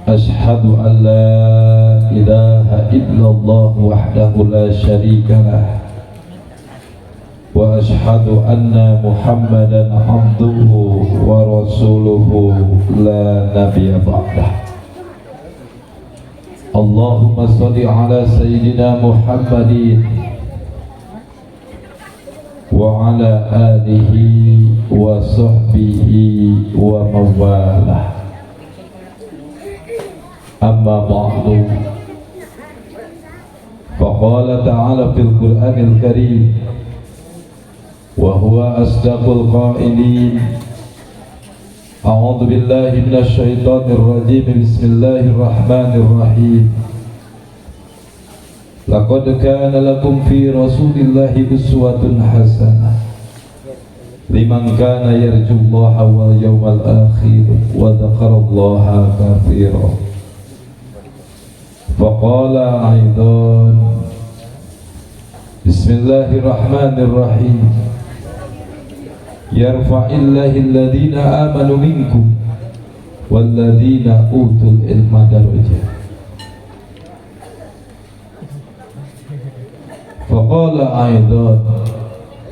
Ashhadu an la ilaha illallah wahdahu la syarika lah wa ashhadu anna Muhammadan abduhu wa rasuluhu la nabiyya ba'dah. Allahumma salli ala sayyidina Muhammadin wa ala alihi wa sahbihi wa mawalah. Amma ba'du. Faqala ta'ala fil Qur'anil Karim wa huwa asdaqul qailin. A'udzu billahi minasy syaithanir rajim. Bismillahirrahmanirrahim. Laqad kana lakum fi Rasulillahi uswatun hasanah liman kana yarjullaha wal yawmal akhir wa dzakarallaha katsiran. Faqala aidan, bismillahirrahmanirrahim. Yarfa'illahu alladhina amanu minkum walladhina utul ilma darajat. Faqala aidan,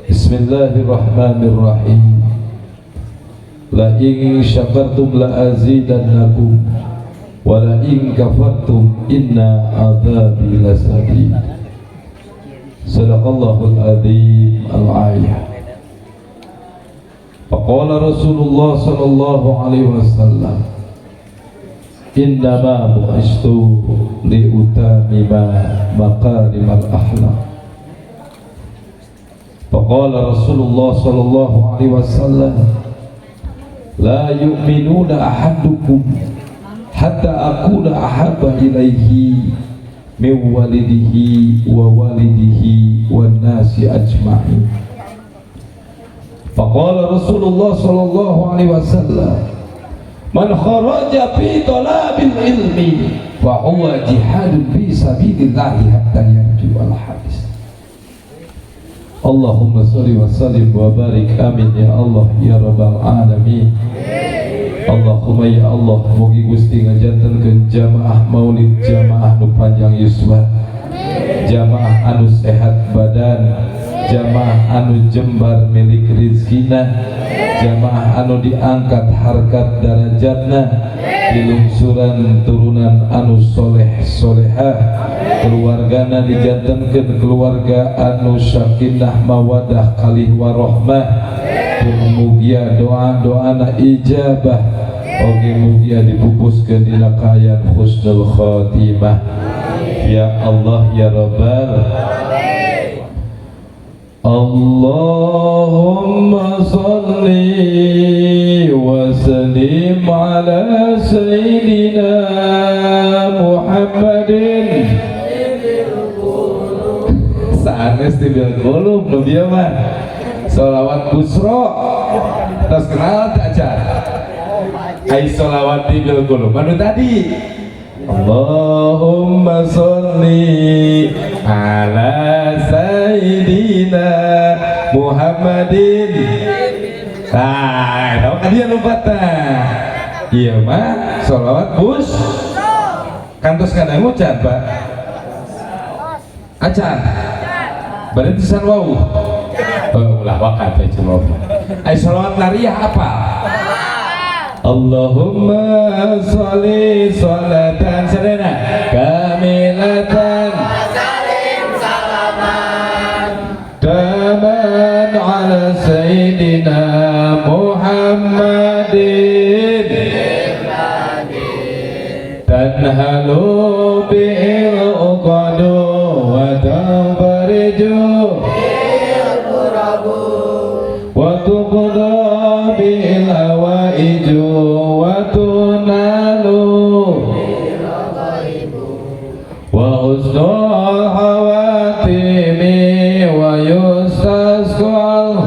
bismillahirrahmanirrahim. La in syakartum la azidannakum wa la in kafartum inna adzabi lasadid. Sadaqallahul azim al-ayah. Faqala Rasulullah sallallahu alaihi wasallam, innama bu'istu liutamima makarimal akhlaq. Faqala Rasulullah sallallahu alaihi wasallam, la yu'minuna ahadukum hatta akuna ahabba ilaihi min walidihi wa walidihi wan nasi ajma'in. Faqala Rasulullah sallallahu alaihi wasallam, man kharaja fi talabil ilmi fa huwa jihadun fi sabilillahi hatta yarju al hadis. Allahumma sholli wa sallim wa barik, amin ya Allah ya rabbal alamin. Allahumma ya Allah, mugi Gusti ngajantenkeun jamaah maulid, jamaah nu panjang yuswa, jamaah anu sehat badan, jamaah anu jembar milik rizkina, jamaah anu diangkat harkat darajatna, dilungsuran turunan anu soleh solehah, keluargana dijantenkeun keluarga anu sakinah mawadah kalih warohmah. Mugia doa-doana ijabah, oge mugia dipupuskeun dina kaayaan husnul khatimah. Ya Allah ya Rabbal. Allahumma salli wa sallim ala sayyidina Muhammadin. Sanes di bil qulub nu bieu mah sholawat busro tos kenal tak acan ai sholawat di bil qulub anu tadi. Allahumma sholli ala sayyidina Muhammadin. Tah, tahu kan dia lupa tah. Iya mah sholawat bus kantos ngadangu can, Pak? Acan. Berarti san wau. Oh, ulah wakat we cenah. Ai sholawat nariyah apa? Allahumma sholli sholatan sadana kamilatan salim salaman taman ala sayyidina Muhammadin tanhalu bil uqadu wa tanfariju wa tuqda bil hawaiju wa tunalu wa husnul hawatimi wa yustasqal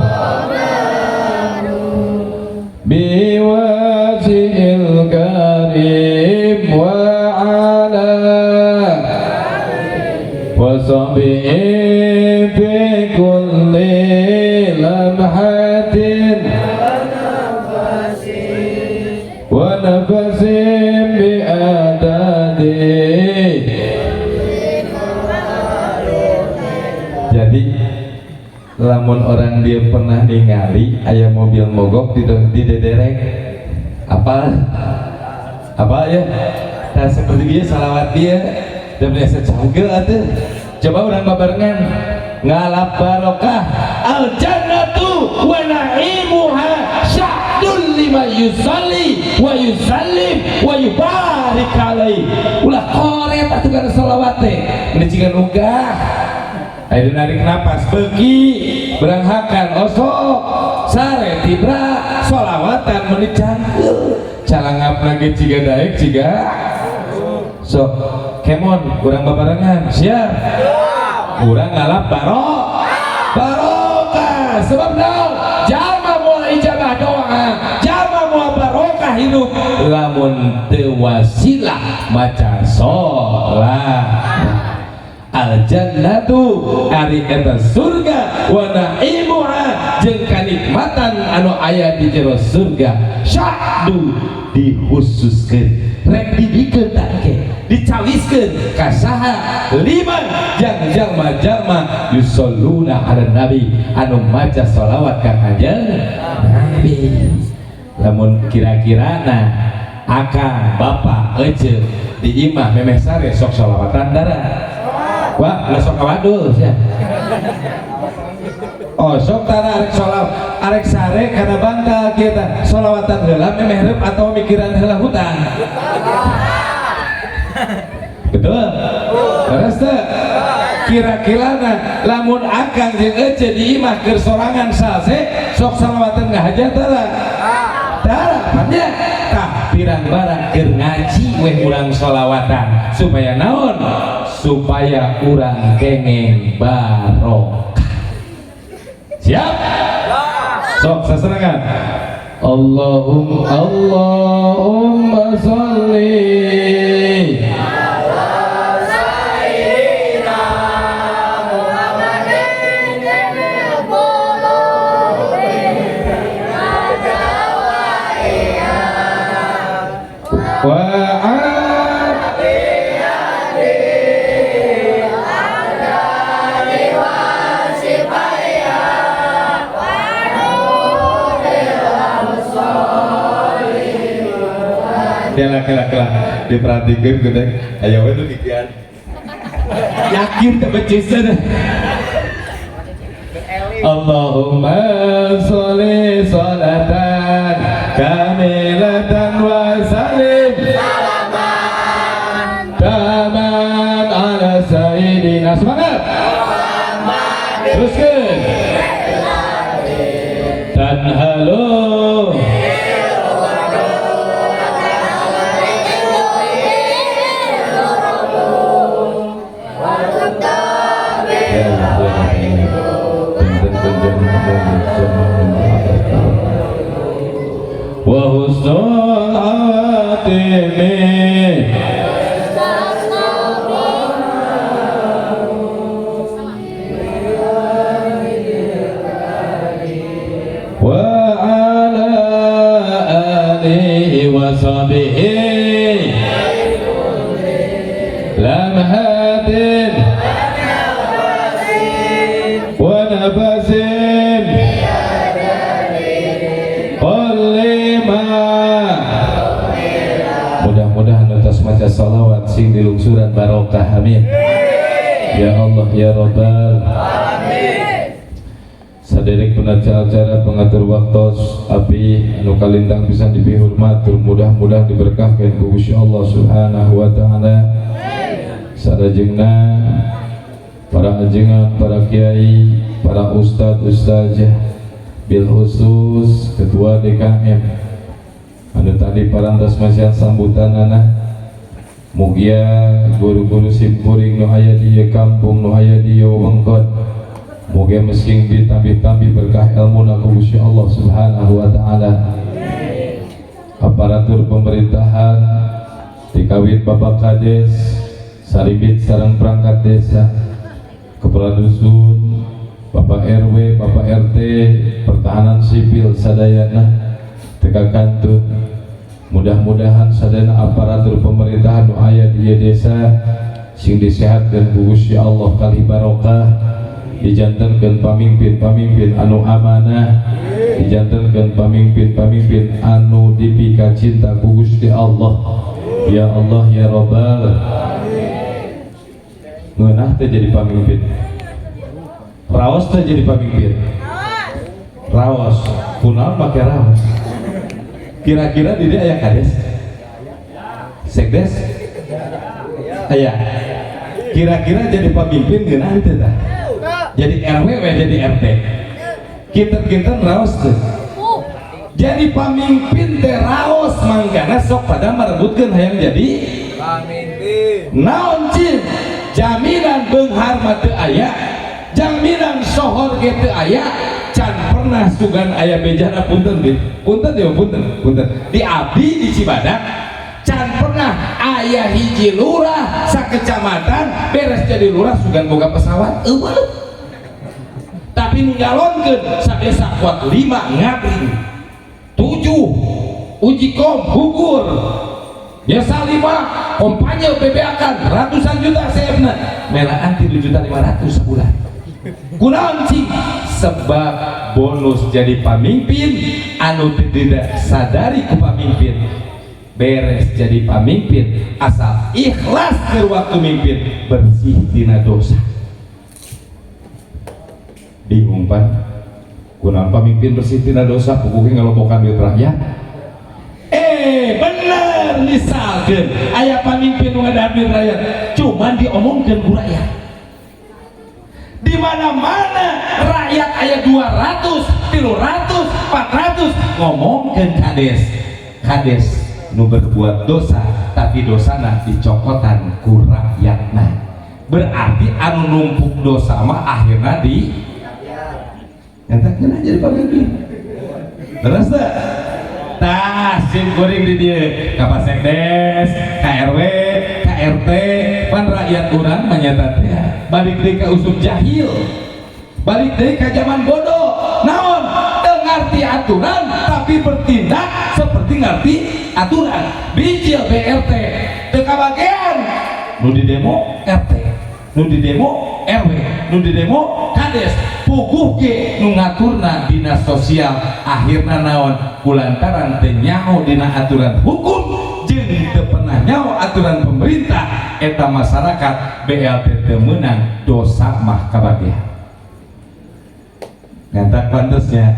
biwajhil karim wa ala wa sahbihi fi kulli lamhatin wa nafasin bi. Lamun orang dia pernah ningali aya mobil mogok di dederek apa apa ya, nah seperti dia salawat dia dan biasa cangkel atuh. Coba urang babarengan ngalap barokah. Al jannatu wa na'imuha sya'dul lima yusalli wa yusallim wa yubarik alaihi. Ulah koret atuh kana salawat teh, ini jiga nugah. Ayo narik napas beki beranghakan osok sare tibra solawatan meni cangkel calangap lagi jiga daek jiga sok kemon urang babarengan siap urang ngalap barokah sebab naon jalma moal ijabah doa, jalma moal barokah hidup lamun teu wasilah maca sholat. Al jannatu ari eta surga wa na'imuha jeung kanikmatan anu aya di jero surga syahdu dikhususkeun rek dibikeun tak ke dicawiskeun ka saha liman jang jalma-jalma yusalluna ala nabi anu maca sholawat ka Kanjeng Nabi. Lamun kira-kira nah akang bapak ece di imah memeh sare sok sholawatan darah. Wah, lah sok kawadul sia. Oh, sok tara arek sholawat, arek sare kana bantal kieu tah. Sholawatan heula memeh reup atau mikiran heula hutang. Betul? Leres teu? Kira-kirana lamun akang jeung ece di imah keur sorangan salse sok sholawatan ngahajat tara. Tara, pan nya? Tah pirang barang keur ngaji weh urang sholawatan supaya naon? Supaya urang kengeng barokah. Siap? Sok sasarengan. Allahumma Allahumma sholli ala sayyidina Muhammadin wa kela kela kela diperhatikan gede ayo itu gigian yakin kebencisan. Allahumma sholli sholatan kamilatan wa salim taman ala sayyidina. Semangat teruskan tanhalu wa husnul khatimi wa ala alihi wa sahbihi lamhatin wa nafasin kulli ma. Mudah-mudahan atas maca salawat sing dilungsuran barokah, amin ya Allah ya Rabbal alamin. Saderek penaca acara pengatur waktos api anu kalintang pisan dipihormat, mudah-mudahan diberkahkan ku Gusti Allah Subhanahu wa taala. Sadajengna para ajengan, para kiai, para ustad ustazah, bil khusus ketua DKM anu tadi parantos masihan sambutanana, mugia guru-guru simkuring nu aya di ieu kampung, nu aya di ieu wewengkon, mugia mesking ditambih-tambih berkah ilmu ku Gusti Allah Subhanahu wa taala. Aparatur pemerintahan dikawit Bapak Kades saribit sareng perangkat desa, kepala dusun, Bapak RW, Bapak RT, pertahanan sipil sadayana teka kantun. Mudah-mudahan sadayana aparatur pemerintahan nu aya di ieu desa sing disehatkeun ku Gusti Allah kalih barokah, Dijantenkeun pamimpin-pamimpin anu amanah, dijantenkeun pamimpin-pamimpin anu dipika cinta ku Gusti Allah. Ya Allah ya Rabbal. Ngeunah teh jadi pamimpin, raos teh jadi pamimpin, raos. Kunaon make raos? Kira-kira di dia aya kades, sekdes aya? Kira-kira jadi pamimpin ngeunah teh tah? Jadi RW we, jadi RT, kinten-kinten raos teh jadi pamimpin teh? Raos, mangkana sok pada merebutkeun hayang jadi pamimpin. Naon cing jaminan beunghar mah teu aya, jaminan sohor ge teu aya. Can pernah sugan aya bejana. Punten bi, punten ya, punten, punten. Di abdi di Cibadak can pernah aya hiji lurah sakecamatan beres jadi lurah sugan boga pesawat, euweuh. Tapi nu nyalonkeun sadesa kuat 5 ngabring, 7 uji kom gugur, biasa 5 kampanye bebeakan ratusan juta CF-na, melaan 3 juta 500 sebulan. Kunaon cing? Sebab bonus jadi pamimpin anu tidak sadari ku pamimpin, beres jadi pamimpin asal ikhlas ke waktu mimpin, bersih tina dosa. Bingung pan kunaon pamimpin bersih tina dosa? Pokoknya ngelobokan duit rakyat. Eh, bener, misalkan aya pamimpin nu ngadahar duit rakyat, cuman diomongkeun ku rakyat di mana-mana. Rakyat aya 200, 300, 400 ngomongkeun kades. Kades nu berbuat dosa, tapi dosana dicokotan ku rakyatna. Berarti anu numpuk dosa mah akhirnya di nyatakan jadi pemimpin terus teh. Tah, sim kuring di dieu ka Pak Sekdes, ka RW, ka RT, pan rakyat urang mah nyata teh balik deui ka usum jahil, balik deui ka zaman bodoh. Naon? Teu ngarti aturan tapi bertindak seperti ngerti aturan. Bijil BLT teu kabagean, nu di demo RT, nu di demo RW, nu di demo kades, puguh ge nu ngaturna dinas sosial. Akhirna naon? Kulantaran teu nyaho dina aturan hukum jeung teu pernah nyaho aturan pemerintah, eta masyarakat BLT teu meunang, dosa mah kabagean. Ngantak pantesnya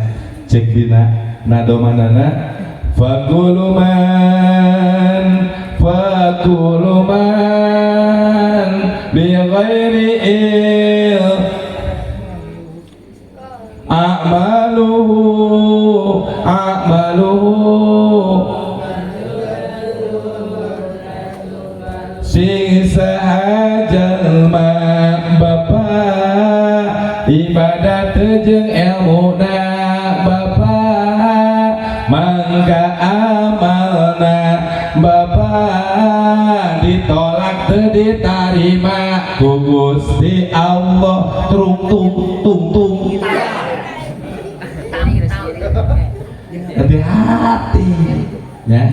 cek dina nadomanana, fakulu man, fakulu man bi ghairi il a'maluhu a'maluhu sing saha jalma bapak ibadat jeung ilmuna bapak, mangga amalna bapak ditolak teu ditarima ku Gusti Allah. Tung tung tung tung. Hati-hati ya,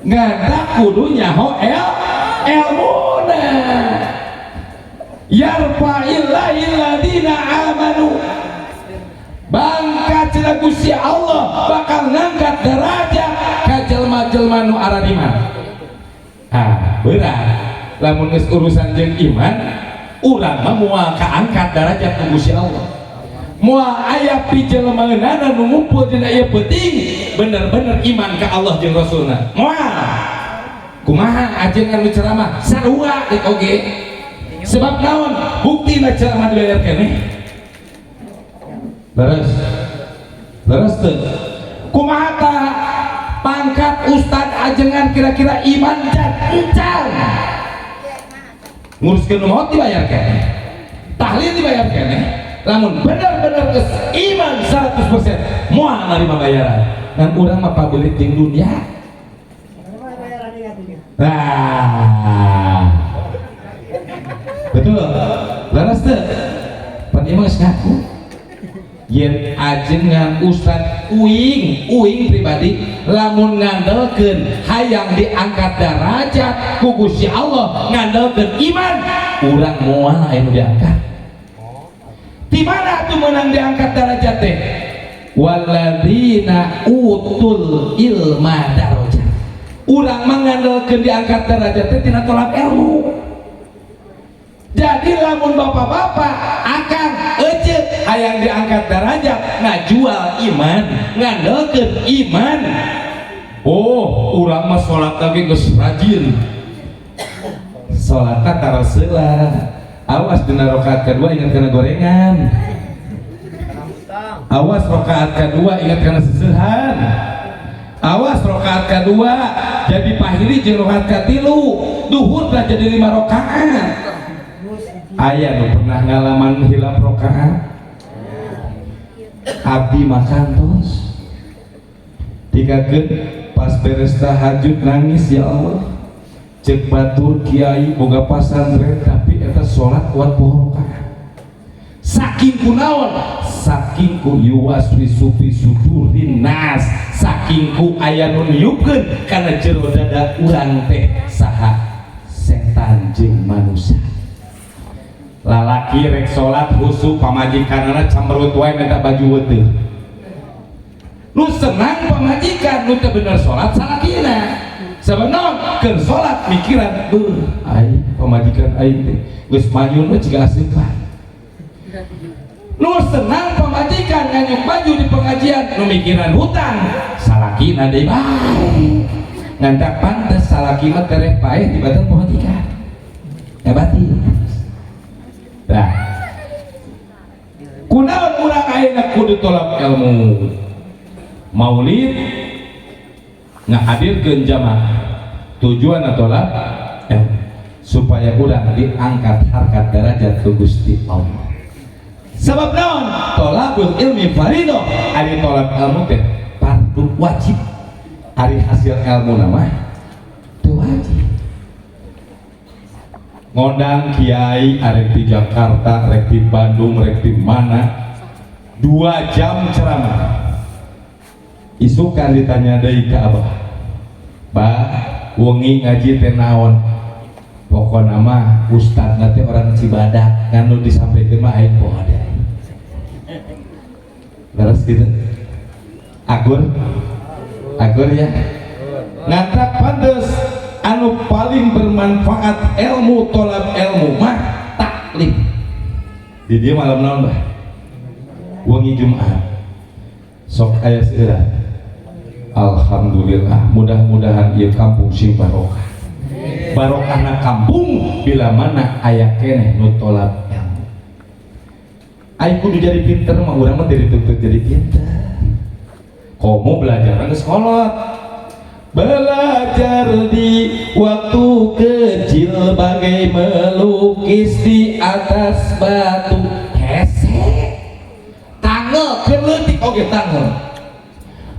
nggak kudu nyaho el ilmuna. Yarfa'illahilladina amanu, bangkat cenah Gusti Allah bakal ngangkat derajat ka jelma-jelma nu aradiman. Ah, berat lamun geus urusan jeung iman urang mah moal kaangkat derajat ku Gusti Allah. Moal aya pijelemaeunana nu ngumpul dina ieu peuting bener-bener iman ka Allah jeung Rasulna, moal. Kumaha ajengan nu ceramah sarua dek oge. Sebab naon buktina? Ceramah dibayar keneh. Leres, leres teu? Kumaha tah pangkat ustad ajengan, kira-kira iman can? Encan. Nguruskeun nu maot dibayar keneh, tahlil dibayar keneh. Lamun bener-bener geus iman 100% moal narima bayaran. Dan urang mah pabelit jeung dunia. Nah, betul, leres teu? Pan ieu mah geus ngaku yen ajengan ustad, uing uing pribadi lamun ngandelkeun hayang diangkat derajat ku Gusti Allah ngandelkeun iman, urang moal aya nu diangkat. Di mana tuh menang diangkat derajat teh? Walladzina utul ilma darajat. Urang mangandalkeun diangkat derajat teh tina tolak ilmu. Jadi lamun bapak-bapak akang ece hayang diangkat derajat, ngajual iman, ngandalkeun iman. Oh, urang mah salat lagi geus rajin, salatna taraseula. Awas, dina rakaat kedua ingat kana gorengan. Awas, rakaat kedua ingat kana seuseuhan. Awas, rakaat kedua jadi pahili jeung rakaat katilu. Duhur dah jadi 5 rakaat. Aya nu pernah ngalaman hilap rakaat? Abdi makan tos tikakeun pas beres tahajud nangis, ya Allah. Cek batur, kiai boga pasantren tapi eta salat kuat poho rakaat. Saking kunaon? Saking ku yuwaswisu fi sudurin nas, saking ku aya nu niupkeun kana jero dada urang teh. Saha? Setan jeung manusia. Lalaki rek salat khusyuk, pamajikanana camberut wae, minta baju weteuh. Nu senang pamajikan, nu teu bener salat salakina. Sebab naon? Keur salat mikiran, beuh, aing pamajikan aing teh geus manyun we jiga aseupan. Nu senang pamajikan nganyuk baju di pengajian, nu mikiran hutang salakina deui bae. Ngantak pantes salaki mah tereh paeh di badan pamajikan. Hebat. Nah, kunaon urang ayeuna kudu tolak ilmu? Maulid ngahadirkeun jamaah, tujuan tolak ilmu supaya urang diangkat harkat derajat ke Gusti Allah. Sebab naon? Tolabul ilmi faridoh. Ari tolak ilmu teh fardu, wajib. Ari hasil ilmu nama teu wajib. Ngondang kiai arek di Jakarta, rek di Bandung, rek di mana, 2 jam ceramah, isukan ditanya deui ka abah, "Bah, wengi ngaji teh naon?" "Pokona mah ustadna teh orang Cibadak, ngan nu disampaikan mah aing poho deui." Leres gitu? Akur, akur ya. Ngantak pantes anu paling bermanfaat ilmu, tolak ilmu mah taklim. Di dia malam naon, bah? Wengi Jumat sok aya seueur. Alhamdulillah, mudah-mudahan ieu kampung sing barokah. Barokahna kampung bila mana aya keneh nu tolak ilmu. Aing kudu jadi pinter mah, urang mah dituntut jadi pinter. Komo belajar geus kolot. Belajar di waktu kecil bagai melukis di atas batu. Hese tangel, keur leutik oge tangel.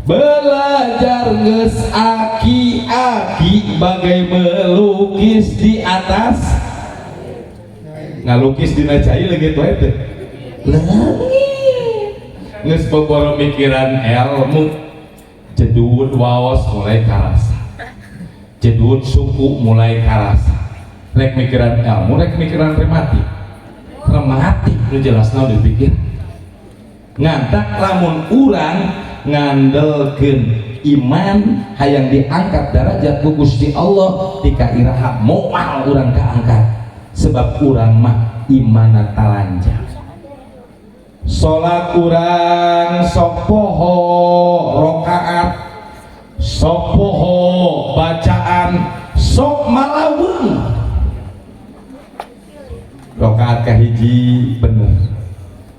Belajar geus aki-aki bagai melukis di atas, ngalukis dina cai leungit wae teh. Leungit. Geus boboro mikiran ilmu, jedud waos mulai karasa, jedud suku mulai karasa. Rek mikiran ilmu, rek mikiran rematik, rematik nu jelasna dipikir. Ngantak lamun urang ngandelkeun iman hayang diangkat derajat ku Gusti Allah, tika iraha moal urang kaangkat? Sebab urang mah imana talanjang. Salat urang sok poho rokaat, sok poho bacaan, sok malaweng. Rokaat kahiji bener,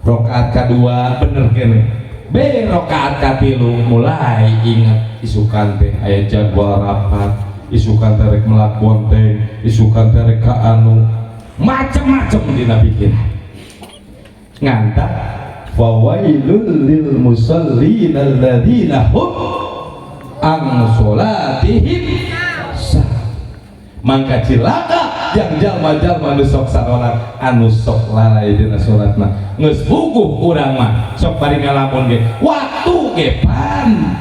rokaat kedua bener kene be, rokaat katilu mulai ingat isukan teh aya jadwal rapat, isukan teh rek melak bonteng, isukan teh rek ka anu, macem-macem dina pikiran. Ngantak fawailul lil musallin alladzina hum an sholatihim sah. Mangka cilaka yang jalma-jalma anu sok sarolat, anu sok lalai dina salatna. Geus buguh urang mah sok bari ngalamun ge waktu ge pan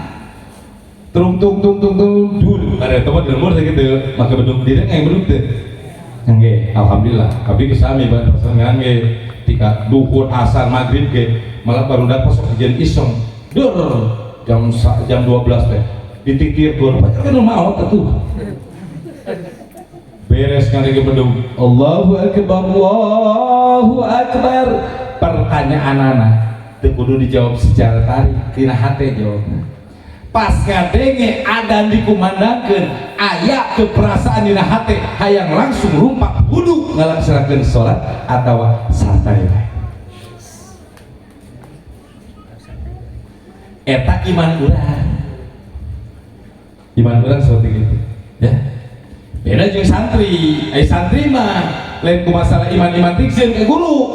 tung tung tung tung tung dur bare eta mah di lembur teh kitu make beduk diri. Nggak beduk teh ngangge. Alhamdulillah, abdi kesami ban ngangge. Ketika duhur, asar, maghrib ge malah baru dapat sok dijieun iseng. Dur jam jam 12 teh dititirkeun, padahal kan maot atuh. Beres ngadenge bedug, Allahu akbar, Allahu akbar. Pertanyaan anak teu kudu dijawab secara tarik, tina hate jawabna. Pas ngadenge adan dikumandangkeun, aya teu perasaan dina hate hayang langsung rumpak wudu ngalaksanakeun salat atawa santai wae? Eta iman urang, iman urang seperti itu ya. Beda jeung santri. Ai santri mah lain ku masalah iman-iman tiksin ke guru.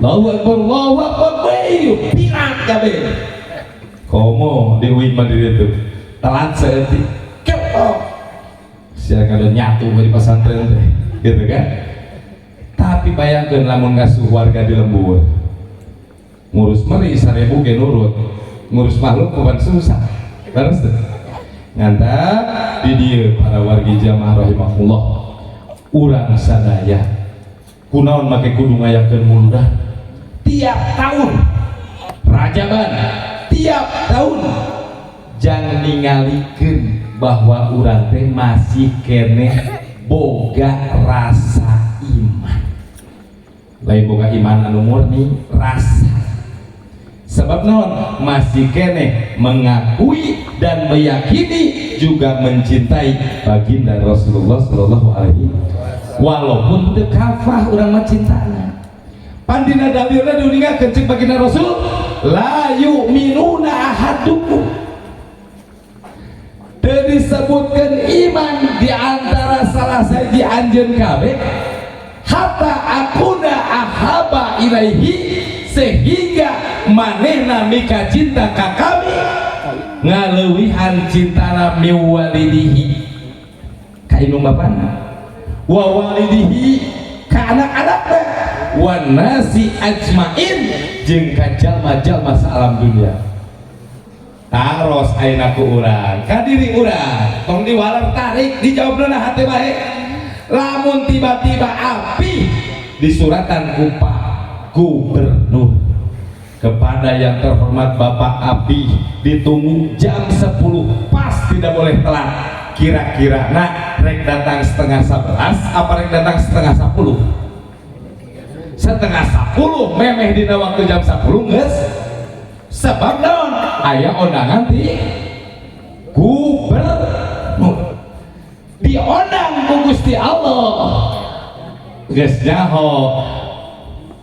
Allahu akbar, Allahu akbar, weh, pirak kabeh. Komo di UIN mah di ditu. Telat saeutik. Ketok. Sia kada nyatu di pesantren teh, gitu kan? Tapi bayangkeun lamun ngasuh warga di lembur. Ngurus meri 1000 ge nurut. Ngurus makhluk bukan susah. Terus teh. Ngantak di dieu para wargi jamaah rahimakumullah. Urang sadaya kunaon make kudu ngayakeun muludan tiap tahun, rajaban tiap tahun, jangan ningalikeun bahwa urang teh masih keneh boga rasa iman, lain boga iman anu murni, rasa. Sebab non masih keneh mengakui dan meyakini juga mencintai baginda Rasulullah Shallallahu Alaihi, walaupun teu kafah urang mah cintana. Pandina dalilna diuningakeun cek baginda Rasul, la yu'minuna ahadukum, teu disebutkeun iman di antara salah sahiji anjeun kabeh, hatta akuna ahaba ilaihi, sehingga manehna mika cinta ka kami ngaleuwihan cintana miwalidihi ka indung bapana, wa walidihi ka anak-anakna, wa nasi ajmain jeung ka jalma-jalma saalam dunia. Taros ayeuna ku urang ka diri urang, tong diwaler tarik, dijawabna hate bae. Lamun tiba-tiba api disuratan ku Pak Gubernur, kepada yang terhormat Bapak Api, ditunggu jam 10 pas, tidak boleh telat, kira-kira nah rek datang setengah 11 apa rek datang setengah 10? Setengah 10, memeh dina waktu jam 10 geus. Sebab naon? Aya undangan ti gubernur, diundang ku Gusti Allah, geus nyaho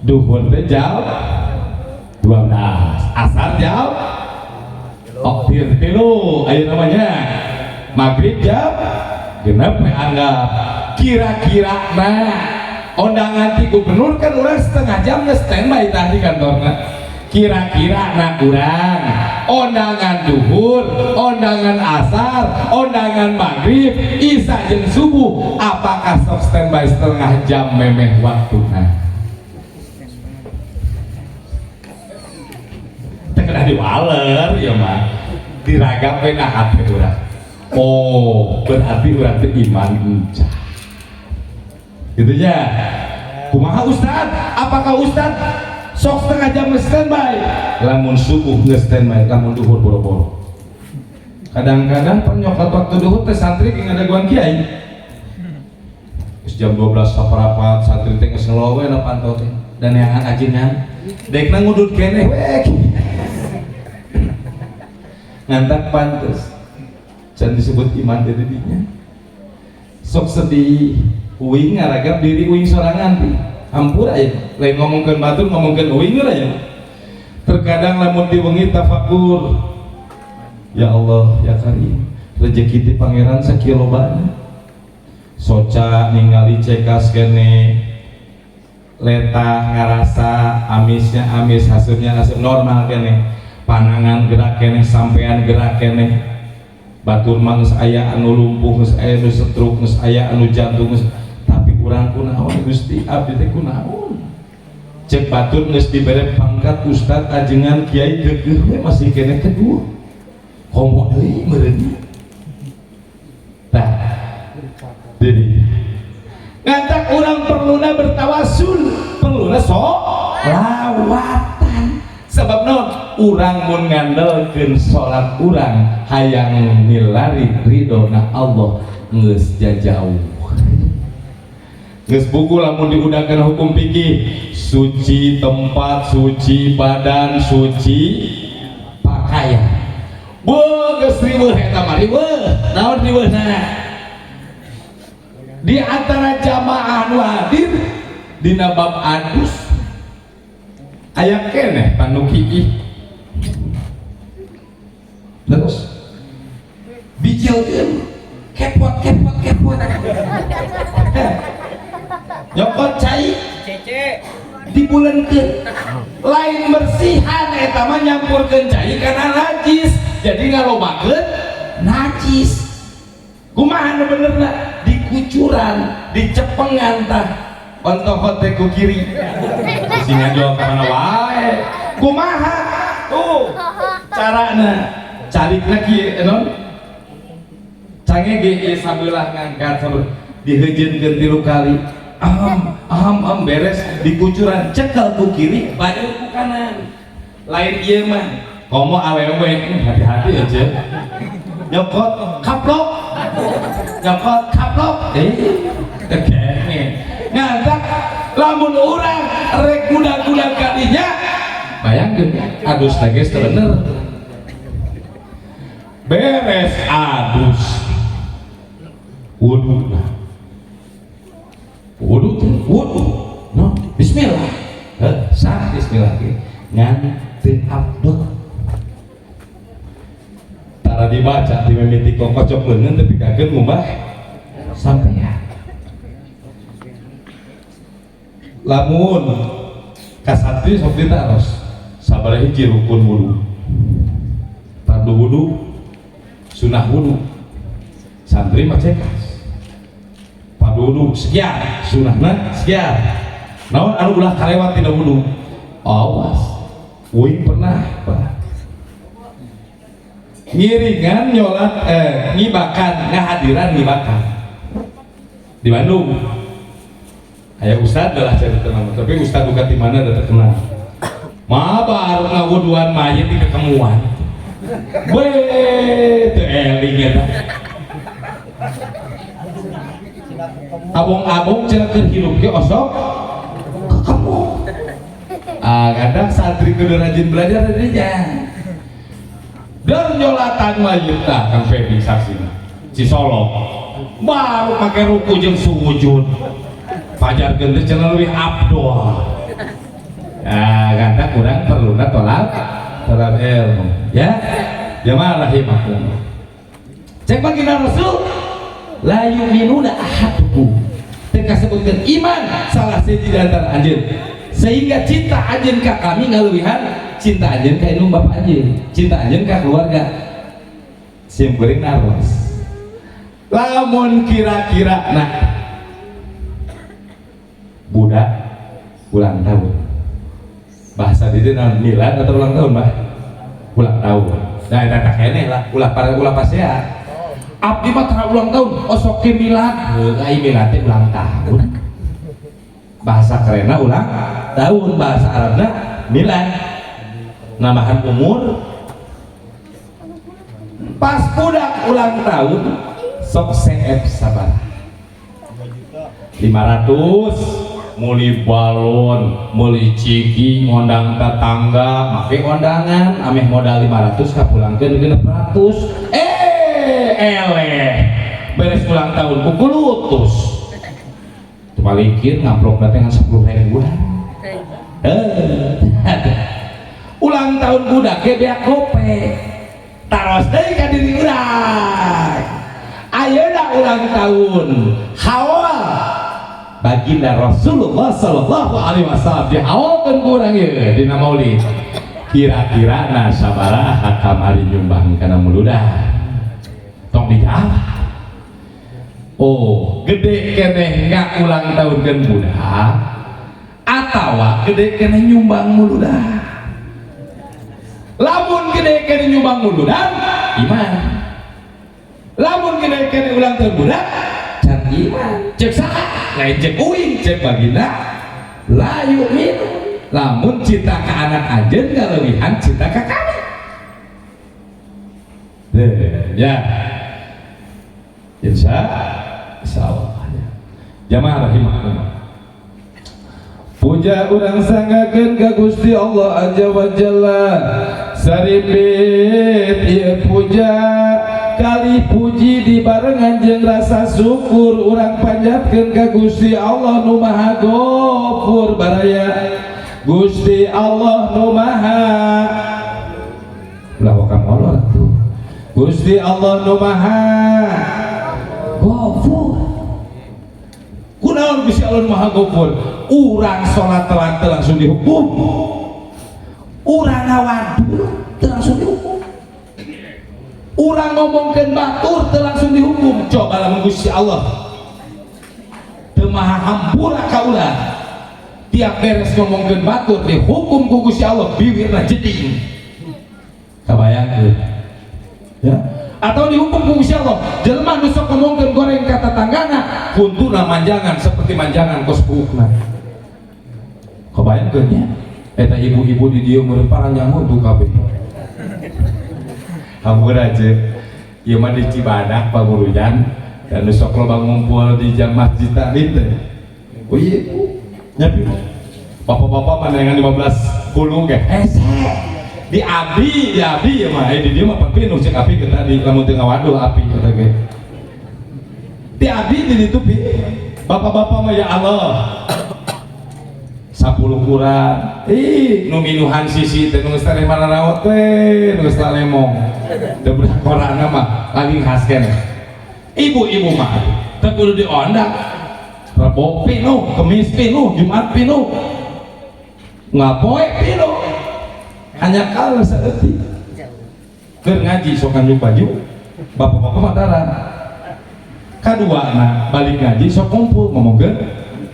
duhur teh jam 12, asar jam oktir tilu, ayo namanya maghrib jam 6 we anggap. Kira-kira nah undangan ti gubernur kan urang setengah jam nge standby tah di kantorna. Kira-kira nak urang undangan duhur, undangan asar, undangan maghrib, isya jeung subuh, apakah sok standby setengah jam memeh waktuna? Teu kedah diwaler ya mah, diragap we na hate urang. Oh, berarti urang teh iman encan gitu ya. Kumaha Ustad? Apakah Ustad sok setengah jam standby? Lamun subuh nge standby, lamun duhur boro-boro. Kadang-kadang penyokat waktu duhur teh santri ngadaguan kiai. Terus jam 12 saparapat santri teh geus ngelowe na pantau teh dan yang ajengan dekna ngudut keneh we. Ngantak pantes can disebut iman dari dinya. Sok sedih uing ngaragap diri uing sorangan ti. Hampura ya, lain ngomongkeun batur, ngomongkeun uing lah ya. Terkadang lamun diwengi tafakur, ya Allah ya Karim, rezeki ti pangeran sakieu lobana. Soca ningali cekas kene letah ngarasa amisnya amis, hasilnya hasil normal kene, panangan gerak kene, sampean gerak kene. Batur mah geus aya anu lumpuh, geus aya anu stroke, geus aya anu jantung geus, tapi urang kunaon Gusti, abdi teh kunaon? Cek batur geus dibere pangkat ustad, ajengan, kiai, geugeuh we masih keneh teguh, komo deui meureun. Tah jadi ngantak urang perluna bertawasul, perluna. Kuduna solawatan. Sebab naon? Urang mun ngandelkeun salat urang hayang milari ridona Allah geus jajauh. Geus buku lamun diudahkeun hukum fikih, suci tempat, suci badan, suci pakaian. Beuh, geus riweuh eta mah, riweuh. Naon riweuhna? Di antara jamaah nu hadir dina bab adus aya keneh panu kiih. Terus bijilkeun, kepot kepot kepot. Nyokot cai Cece. Dibulenkeun. Lain bersihan eta mah, nyampurkeun cai kana najis, jadi ngalobakeun najis. Kumaha nu benerna? Dikucuran, dicepengan tah ontohot teh ku kiri, sing ngajual ka mana wae. Kumaha tuh carana? Carikna kieu, non cangege ieu sabelah ngangkat sabelah, diheujeunkeun tilu kali, aham aham aham, beres dikucuran, cekel ku kiri, baju ku kanan. Lain ieu mah, komo awewe, hati-hati aja, nyokot kaplok, nyokot kaplok, kene ngantak. Lamun urang rek guda-guda kadinya, bayangkeun adus lagi bener, beres adus wudu. Nah, wudu teh wudu no bismillah. Heh, sah bismillah ge ngan teu abdol, tara dibaca di mimiti kokocok leungeun teu pikakeun ngumbah sampean. Lamun kasantri sok ditaros sabaraha hiji rukun wudu, fardu wudu, sunah wudu, santri mah cekas fardu wudu sekian, sunahna sekian, naon anu ulah kalewat tina wudu. Awas, uing pernah, Pak, ngiringan nyolat, ngibakan, ngahadiran ngibakan di Bandung. Aya ustad lah cerita nama, tapi ustad bukan di mana udah terkenal. Ma baru ngawuduan mayit di ketemuan. Weh, teu eling eta. Abong-abong cenah keur hirup ge osok ketemu. Ah, kadang santri kudu rajin belajar dirinya. Dan nyolatan mayit tah Kang Febi saksina. Cisolok. Baru pakai ruku jeung sujud. Fajar teh cenah leuwih abdol. Nah, kata kurang perluna tolak tolak ilmu, ya. Jamaah rahimakumullah. Cek baginda Rasul, la yu'minuna ahadukum. Teu kasebutkeun iman salah siji di antara anjeun sehingga cinta anjeun ka kami ngaleuwihan cinta anjeun ka indung bapa anjeun, cinta anjeun ka keluarga. Sim kuring naros. Lamun kira-kira nah budak ulang tahun, bahasa di dieu naon, milad atau ulang tahun, bah? Ulang tahun. Nah, eta tak keneh lah, ulah para ulah pasea. Abdi mah tara ulang tahun, osok ke milad. Heuh, ai milad teh ulang tahun. Bahasa kerenna ulang tahun, bahasa Arabna milad, nambahan umur. Pas budak ulang tahun sok CF sabaraha? 500, muli balon, muli ciki, ngondang tetangga, make kondangan, ameh modal 500 kapulangkeun 600. Eleh. Beres ulang tahun kukulutus. Tebalikin ngamplop teh ngan 10 ribuan. Ulang tahun budak ge beak gope. Taros deui ka diri urang. Ayeuna ulang tahun. Haul baginda Rasulullah Sallallahu Alaihi Wasallam dihaulkeun ku urang ieu dina maulid. Kira-kira na sabaraha kamari nyumbang kana muludan? Tong dijawab. Oh, gede keneh nggak ulang tahun kan budak atawa gede keneh nyumbang muludan? Lamun gede keneh nyumbang muludan, iman. Lamun gede keneh ulang tahun budak, can iman. Cek saha? Lain cek uing, cek baginda. La yu'minu, lamun cinta ka anak anjeun ngalewihan cinta ka kami. Deh, ya. Insya Allah ya. Jamaah rahimakumullah. Puja urang sanggakeun ka Gusti Allah Azza wa Jalla. Saripit ieu puja kali puji dibarengan jeung rasa syukur urang panjatkeun ka Gusti Allah nu Maha Gofur, baraya. Gusti Allah nu Maha, ulah waka molor atuh. Gusti Allah nu Maha Gofur. Kunaon Gusti Allah nu Maha Gofur? Urang salat telat teu langsung dihukum, urang ngawadul teu langsung dihukum, urang ngomongkeun batur teu langsung dihukum. Coba lamun Gusti Allah teu maha hampura ka urang, tiap beres ngomongkeun batur dihukum ku Gusti Allah biwirna jeding, kabayangkeun ya? Atau dihukum ku Gusti Allah, jelema nu sok ngomongkeun goreng ka tetanggana huntuna manjangan seperti manjangan kos buukna, kabayangkeun nya? Eta ibu-ibu di dieu meureun paranjang huntu kabeh. Hampura aja, ieu mah di Cibadak pagurujan dan nu sok loba ngumpul di jam masjid taklim teh. Oh iya, nyapi bapak-bapak pandangan 15 puluh ge hese di abdi ya mah. Di dieu mah pasti nu cek api ke tadi lamun teu ngawaduh api eta ge di abdi di ditu pi bapak-bapak mah, ya Allah, 10 kurang. Ih, nu minuhan sisi teh, nu geus tareh mararaot teh, nu geus lemong teu budak korana mah lagi khas keneh. Ibu-ibu mah teu kudu diondang, Rebo pinuh, Kemis pinuh, Jumat pinuh, ngapoe pinuh, hanya kalau saeutik keur ngaji sok nganjuk baju. Bapak-bapak mah tara kadua na balik ngaji sok kumpul ngomongkeun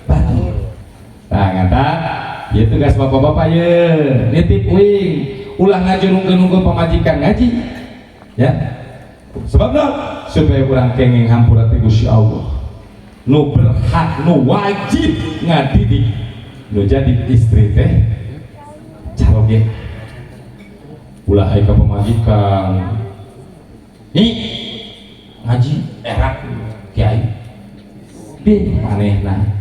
batur. Nah, ngata ieu tugas bapak-bapak ye, nitip uing, ulah ngajurungkeun nunggu pamajikan ngaji ya. Sebab naon? Supaya urang kenging hampura ti Gusti Allah. Nu berhak, nu wajib ngadidik nu jadi istri teh caroge. Ulah ai ka pamajikan, "Nih ngaji erak kiai bih manehna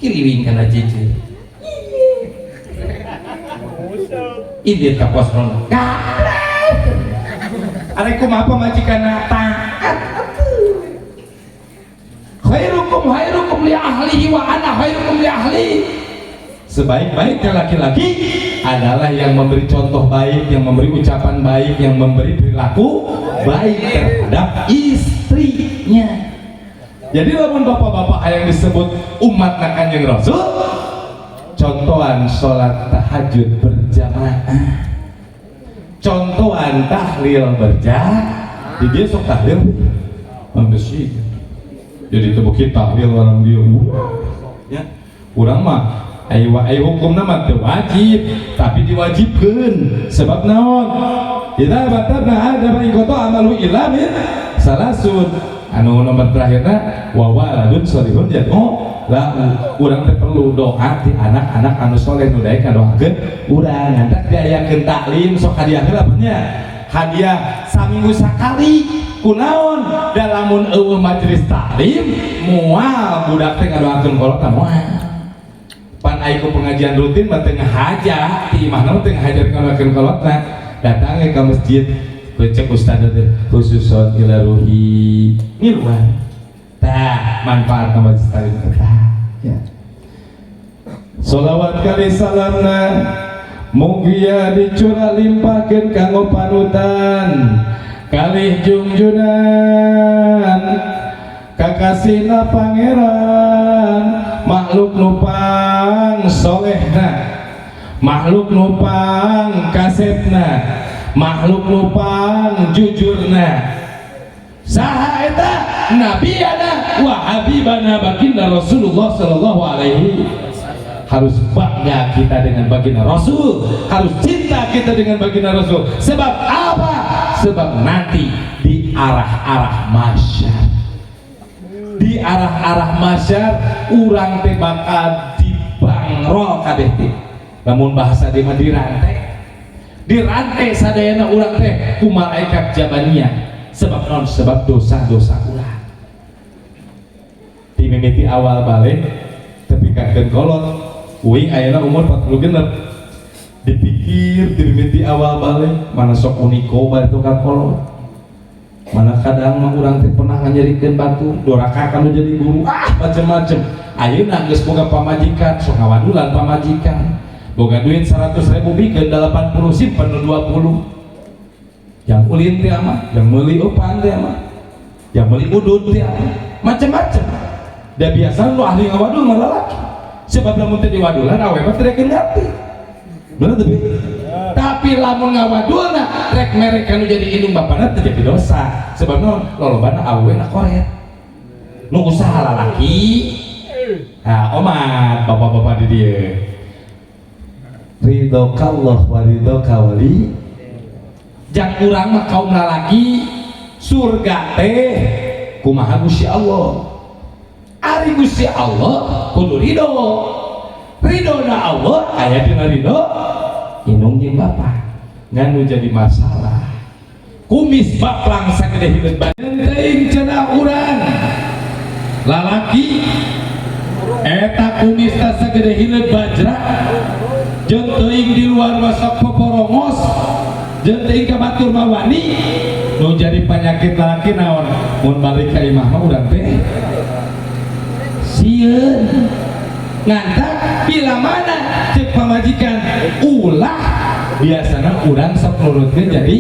kiriwing kana jeje indit ka pos ronda." Arek kumaha pamajikanna taat atuh. Khairukum khairukum li ahlihi wa ana khairukum li ahli. Sebaik-baiknya laki-laki adalah yang memberi contoh baik, yang memberi ucapan baik, yang memberi perilaku baik terhadap istrinya. Jadi lamun bapak-bapak yang disebut umat Kanjeng Rasul, contohan sholat tahajud berjamaah, contohan tahlil berjamaah. Di dia sok tahlil sih, jadi teu tahlil orang dia ya. Urang mah ayo ayo hukumna mah teu wajib, tapi diwajibkeun. Sebab naon? Idza batabna ada inqata amalu illa min salasun, anu nomor terakhirna wa waladun sholihun yad'u lah. Urang teh perlu doa ti anak-anak anu soleh nu daek ngadoakeun urang. Ngantak diayakeun taklim sok hadiah heula nya, hadiah saminggu sakali. Kunaon? Da lamun euweuh majelis taklim moal budak teh ngadoakeun kolotna, moal. Pan ai ku pengajian rutin mah teu ngahaja ti imahna, teu ngahaja ngadoakeun kolotna. Datang ke masjid, cek ustaz teh khususon ila ruhi ngiluan. Tah, manfaat majelis taklim eta ya. Solawat kali salamna mugia dicurah limpahkeun kanggo panutan kalih jungjunan kakasihna pangeran, makhluk nupang solehna, makhluk nupang kasepna, makhluk nupang jujurna. Saha eta? Nabiyana wa habibana baginda Rasulullah sallallahu alaihi. Harus bangga kita dengan baginda Rasul, harus cinta kita dengan baginda Rasul. Sebab apa? Sebab nanti di arah-arah mahsyar, di arah-arah mahsyar urang teh bakal dibangkitkan. Dipangrol kabeh teh, lamun bahasa di mah dirantai, dirantai sadayana urang teh ku malaikat Jabaniyah. Sebab non? Sebab dosa-dosa urang di mimiti awal balig tepi ka kolot. Uing ayeuna umur 40 genep, dipikir di mimiti awal balig mana sok uniko balik ka kolot, mana kadang mah urang teh pernah nganyerikeun batur, doraka kanu jadi guru, ah, macem-macem. Ayeuna geus boga pamajikan, sok ngawadulan pamajikan. Boga duit 100 ribu, bikeun 80, simpen nu 20, yang ulin teh mah, yang meuli opan teh mah, yang meuli udud teh mah, macem-macem. Da biasa nu ahli ngawadul mah lalaki, sebab lamun teh diwadulan awewe mah teu ngerti, bener teu? Tapi lamun ngawadulna rek merek kanu jadi indung bapana, teu jadi dosa. Sebab naon? Lolobana awewe na koret, nu usaha lalaki. Nah, omat bapak-bapak di dieu, ridho Allah wa ridho kawali jang urang mah kaum lalaki, surga teh kumaha Gusti Allah. Ari Gusti Allah kudu ridho, ridho na Allah aya dina ridho indung jeung bapa. Ngan nu jadi masalah, kumis baplang sagede hileud badan teuing cenah urang lalaki eta kumis teh sagede hileud bajra, jeung teuing di luar masak poporongos, jeung teuing ka batur mah wani. Nu jadi penyakit lalaki naon? Mun balik ka imah mah urang teh sieun ngantak. Bila mana cek pamajikan ulah, biasanya urang sok nurutkeun jadi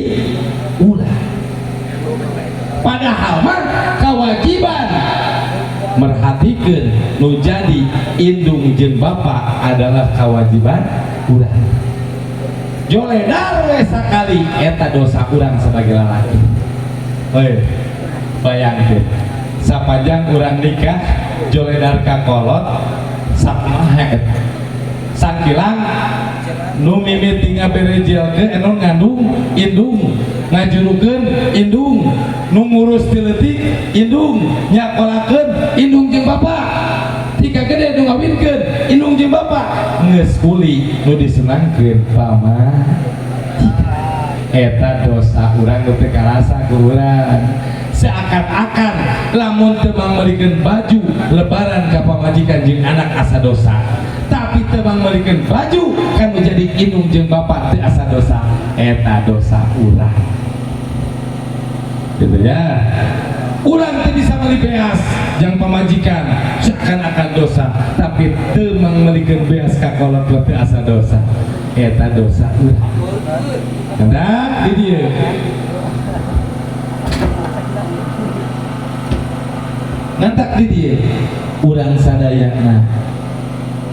ulah, padahal mah kewajiban merhatikan nu jadi indung jeung bapak adalah kewajiban urang. Joledar we sakali, eta dosa urang sebagai lalaki. Hei, bayangkeun sapanjang urang nikah joledar ka kolot sakumaha eta. Sangkilang nu mimiti ngaberejelkeun anu ngandung indung, ngajurukeun indung, nu ngurus ti leutik indung, nyakolakeun indung jeung bapak, tika gede nu ngawinkeun indung jeung bapak, geus kuli nu disenangkeun pamajikan. Eta dosa urang nu teu karasa ku urang. Seakan-akan lamun teu mangmeulikeun baju lebaran ka pamajikan jeung anak asa dosa, tapi teu mangmeulikeun baju kan menjadi indung jeung bapak teu asa dosa. Eta dosa urang gitu ya. Urang teu bisa meuli beas jang pamajikan seakan-akan dosa, tapi teu mangmeulikeun beas ka kolot teu asa dosa. Eta dosa urang. Nah, di dieu ngantak di dieu urang sadayana,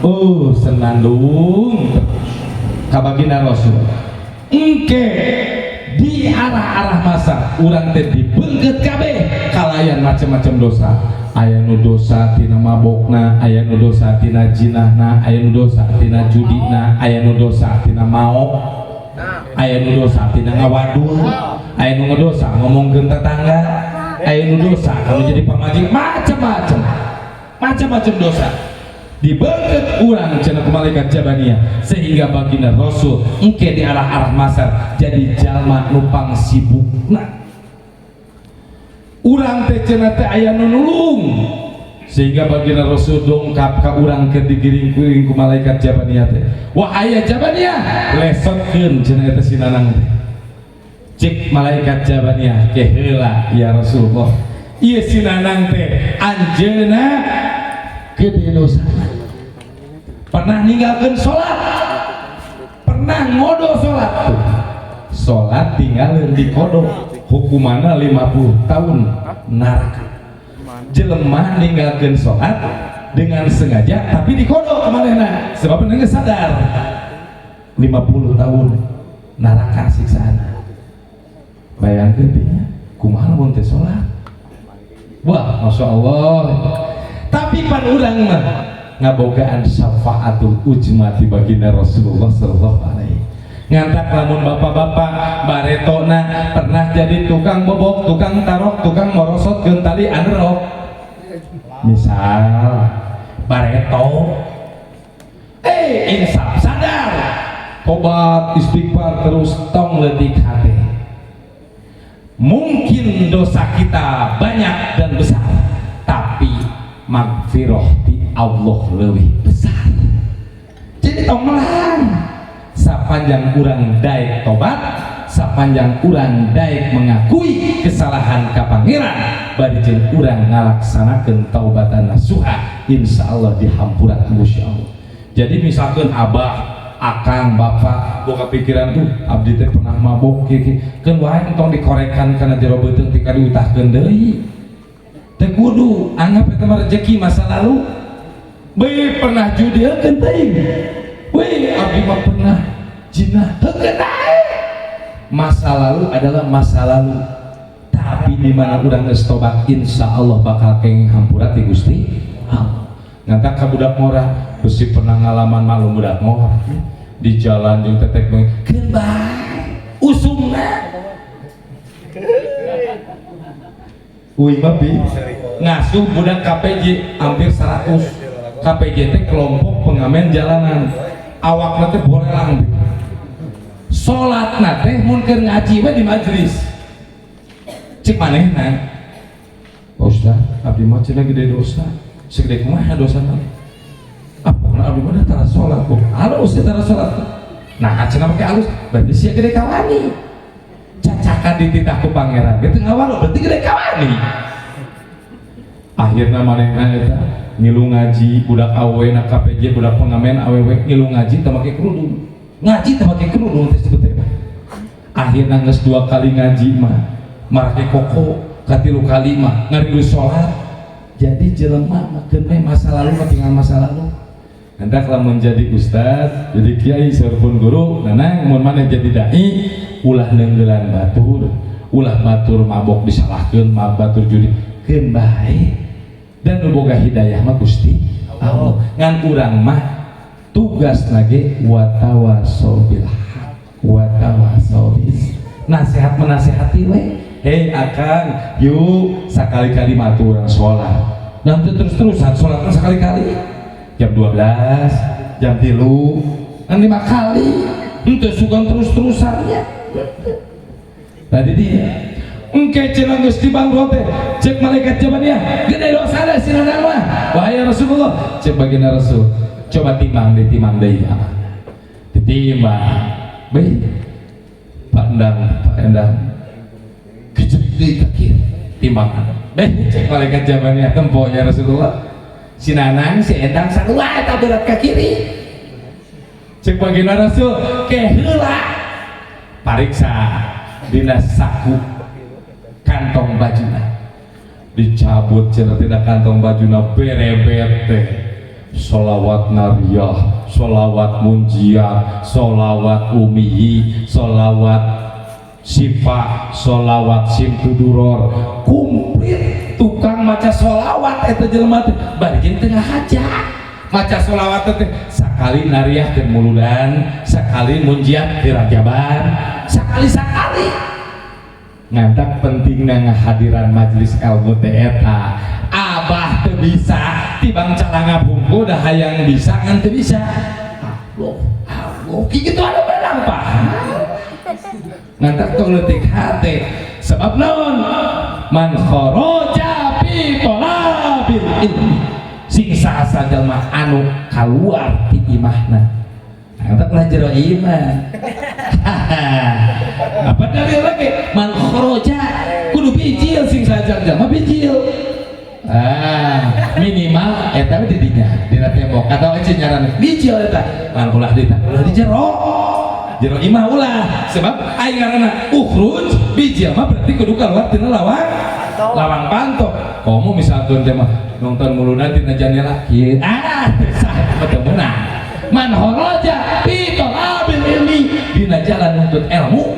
oh, senandung ka baginda Rasul. Engke di arah-arah masa urang teh dibeungkeut kabeh kalayan macam-macam dosa. Aya nu dosa tina mabokna, aya nu dosa tina jinahna, aya nu dosa tina judina, aya nu dosa tina maok, aya nu dosa tina ngawadul, aya nu dosa ngomongkeun tetangga, aya nu dosa kalau jadi pamajikan, macam-macam, macam-macam dosa dibeungkeut urang cenah ku malaikat Jabaniyah, sehingga baginda Rasul engke di arah-arah masar jadi jalma nu pangsibukna. Urang teh cenah teh aya nu nulung, sehingga baginda Rasul dongkap ka urang ke digiring-giring ku malaikat Jabaniyah teh. Wah, aya Jabaniyah, lesotkeun cenah eta si Nanang teh. Cek malaikat Jabaniyah, ke heula ya Rasulullah, ieu si Nanang teh anjeunna gede dosa, pernah ninggalkan sholat, pernah ngodo sholat tuh, sholat tinggalin di kodo, hukumannya 50 tahun neraka. Jelema ninggalkan sholat dengan sengaja tapi di kodo kemana, sebab nggak sadar, 50 tahun neraka siksaan. Bayangkan nya kumaha lamun teh sholat. Wah, masya Allah. Tapi pan urang mah ngabogaan syafaatul ujma ti baginda Rasulullah sallallahu alaihi. Ngantak lamun bapak-bapak baretona pernah jadi tukang bobok, tukang tarok, tukang morosot tali anerok, misal bareto. Insaf, sadar, tobat, istighfar terus, tong leutik hati. Mungkin dosa kita banyak dan besar, tapi magfirah di Allah lebih besar. Jadi tong melang, sapanjang urang daek tobat, sapanjang urang daek mengakui kesalahan ka Pangeran, bari jeung urang ngalaksanakeun taubatan nasuha, insya Allah dihampura ku Gusti Allah. Jadi misalkan abah, akang, bapak boga pikiran tuh, abdi teh pernah mabok kieu, keun wae, entong dikorekan kana jero beuteung tika diutahkeun deui. Teu kudu, anggap eta mah rezeki masa lalu. Be pernah judi, heukeun teuing. Weh, abdi mah pernah zina, heukeun bae. Masa lalu adalah masa lalu, tapi di mana urang geus tobat, insya Allah bakal kenging hampura ti Gusti Allah. Ngantak ka budak ngora, besi pernah ngalaman malu budak ngora di jalan jeung tetek bengek, keun bae usumna. Uing mah bi ngasuh budak KPJ hampir 100. KPJ teh kelompok pengamen jalanan, awakna teh borelang. Salatna teh mun keur ngaji we di majelis. Cek manehna, "Pak Ustaz, abdi mah cenah gede dosa." Segede kumaha dosa mah? Ah, pokoknya abdi mah tara salat kok. Halus ya tara salat. Nah, cenah make halus, berarti sia gede kawani. Cacakan dititah ku Pangeran gitu ngawal, berarti gede kawani. Akhirna manehna eta ngilu ngaji, budak awewe na KPJ, budak pengamen awewe ngilu ngaji teu make kerudung. Ngaji teu make kerudung teh sebetulnya. Akhirna geus dua kali ngaji mah marake koko, katilu kali mah ngarilu sholat. Jadi jelema mah keun we masa lalu mah tinggal masa lalu. Hendak lamun jadi ustaz, jadi kiai, saurpun guru, nanang mun maneh jadi dai, ulah neunggelan batur, ulah batur mabok disalahkeun, batur judi, keun bae. Dan nu boga hidayah mah Gusti Allah. Ngan urang mah tugas lagi watawasau bil haq watawasau bis nasihat, menasehati we. Hei akang, yuk sekali-kali matu urang sholat. Nanti terus-terusan sholat kan sekali-kali jam 12, jam 3, kan 5 kali ente sugan terus-terusannya. Tadi dia engke cenah geus dibangkrot teh, cek malaikat jawabannya, gede dosana si Nanang mah. Wahai Rasulullah, cek baginda Rasul, coba timbang, ditimbang deui, ditimbang. Baik, Pak Endang, Pak Endang kejerik deui ka kiri timbangan. Baik, cek malaikat jawabannya, tempo ya Rasulullah, si Nanang, si Endang sarua eta berat ke kiri. Cek baginda Rasul, ke heula pariksa dina saku kantong bajuna. Dicabut cenah tina kantong bajuna, berebet teh sholawat nariyah, sholawat munjiat, sholawat umiyi, sholawat syifa, sholawat simtuduror, komplit tukang maca sholawat eta jelema teh. Bari jeung teu ngahaja maca sholawat teh, sakali nariyah keur muludan, sakali munjiat keur rajaban, sakali-sakali. Ngantak pentingna ngahadiran majelis ilmu teh eta. Abah teu bisa tibang calangap hungkul, dah hayang bisa ngan teu bisa. Allah Allah kitu ada menang paham. Ngantak tong leutik hate, sebab naon? Man kharaja fi talabil ilmi, sing saha jalma anu kaluar ti imahna. Ngantak ulah jero imah. Apa dalil lagi? Man kharaja kudu bijil, sing saha jalma bijil. Ah, minimal eta we di dinya, dina tembok atau aja nyaran bijil eta. Man ulah di ulah di jero. Jero imah ulah, sebab aing ngaranna ukhruj bijil mah berarti kudu keluar tina lawang, lawang panto. Komo misalkan teh mah nonton muludan tina jandela kieu. Ah, sah teu meunang. Man kharaja fi talabil ilmi, dina jalan nuntut ilmu,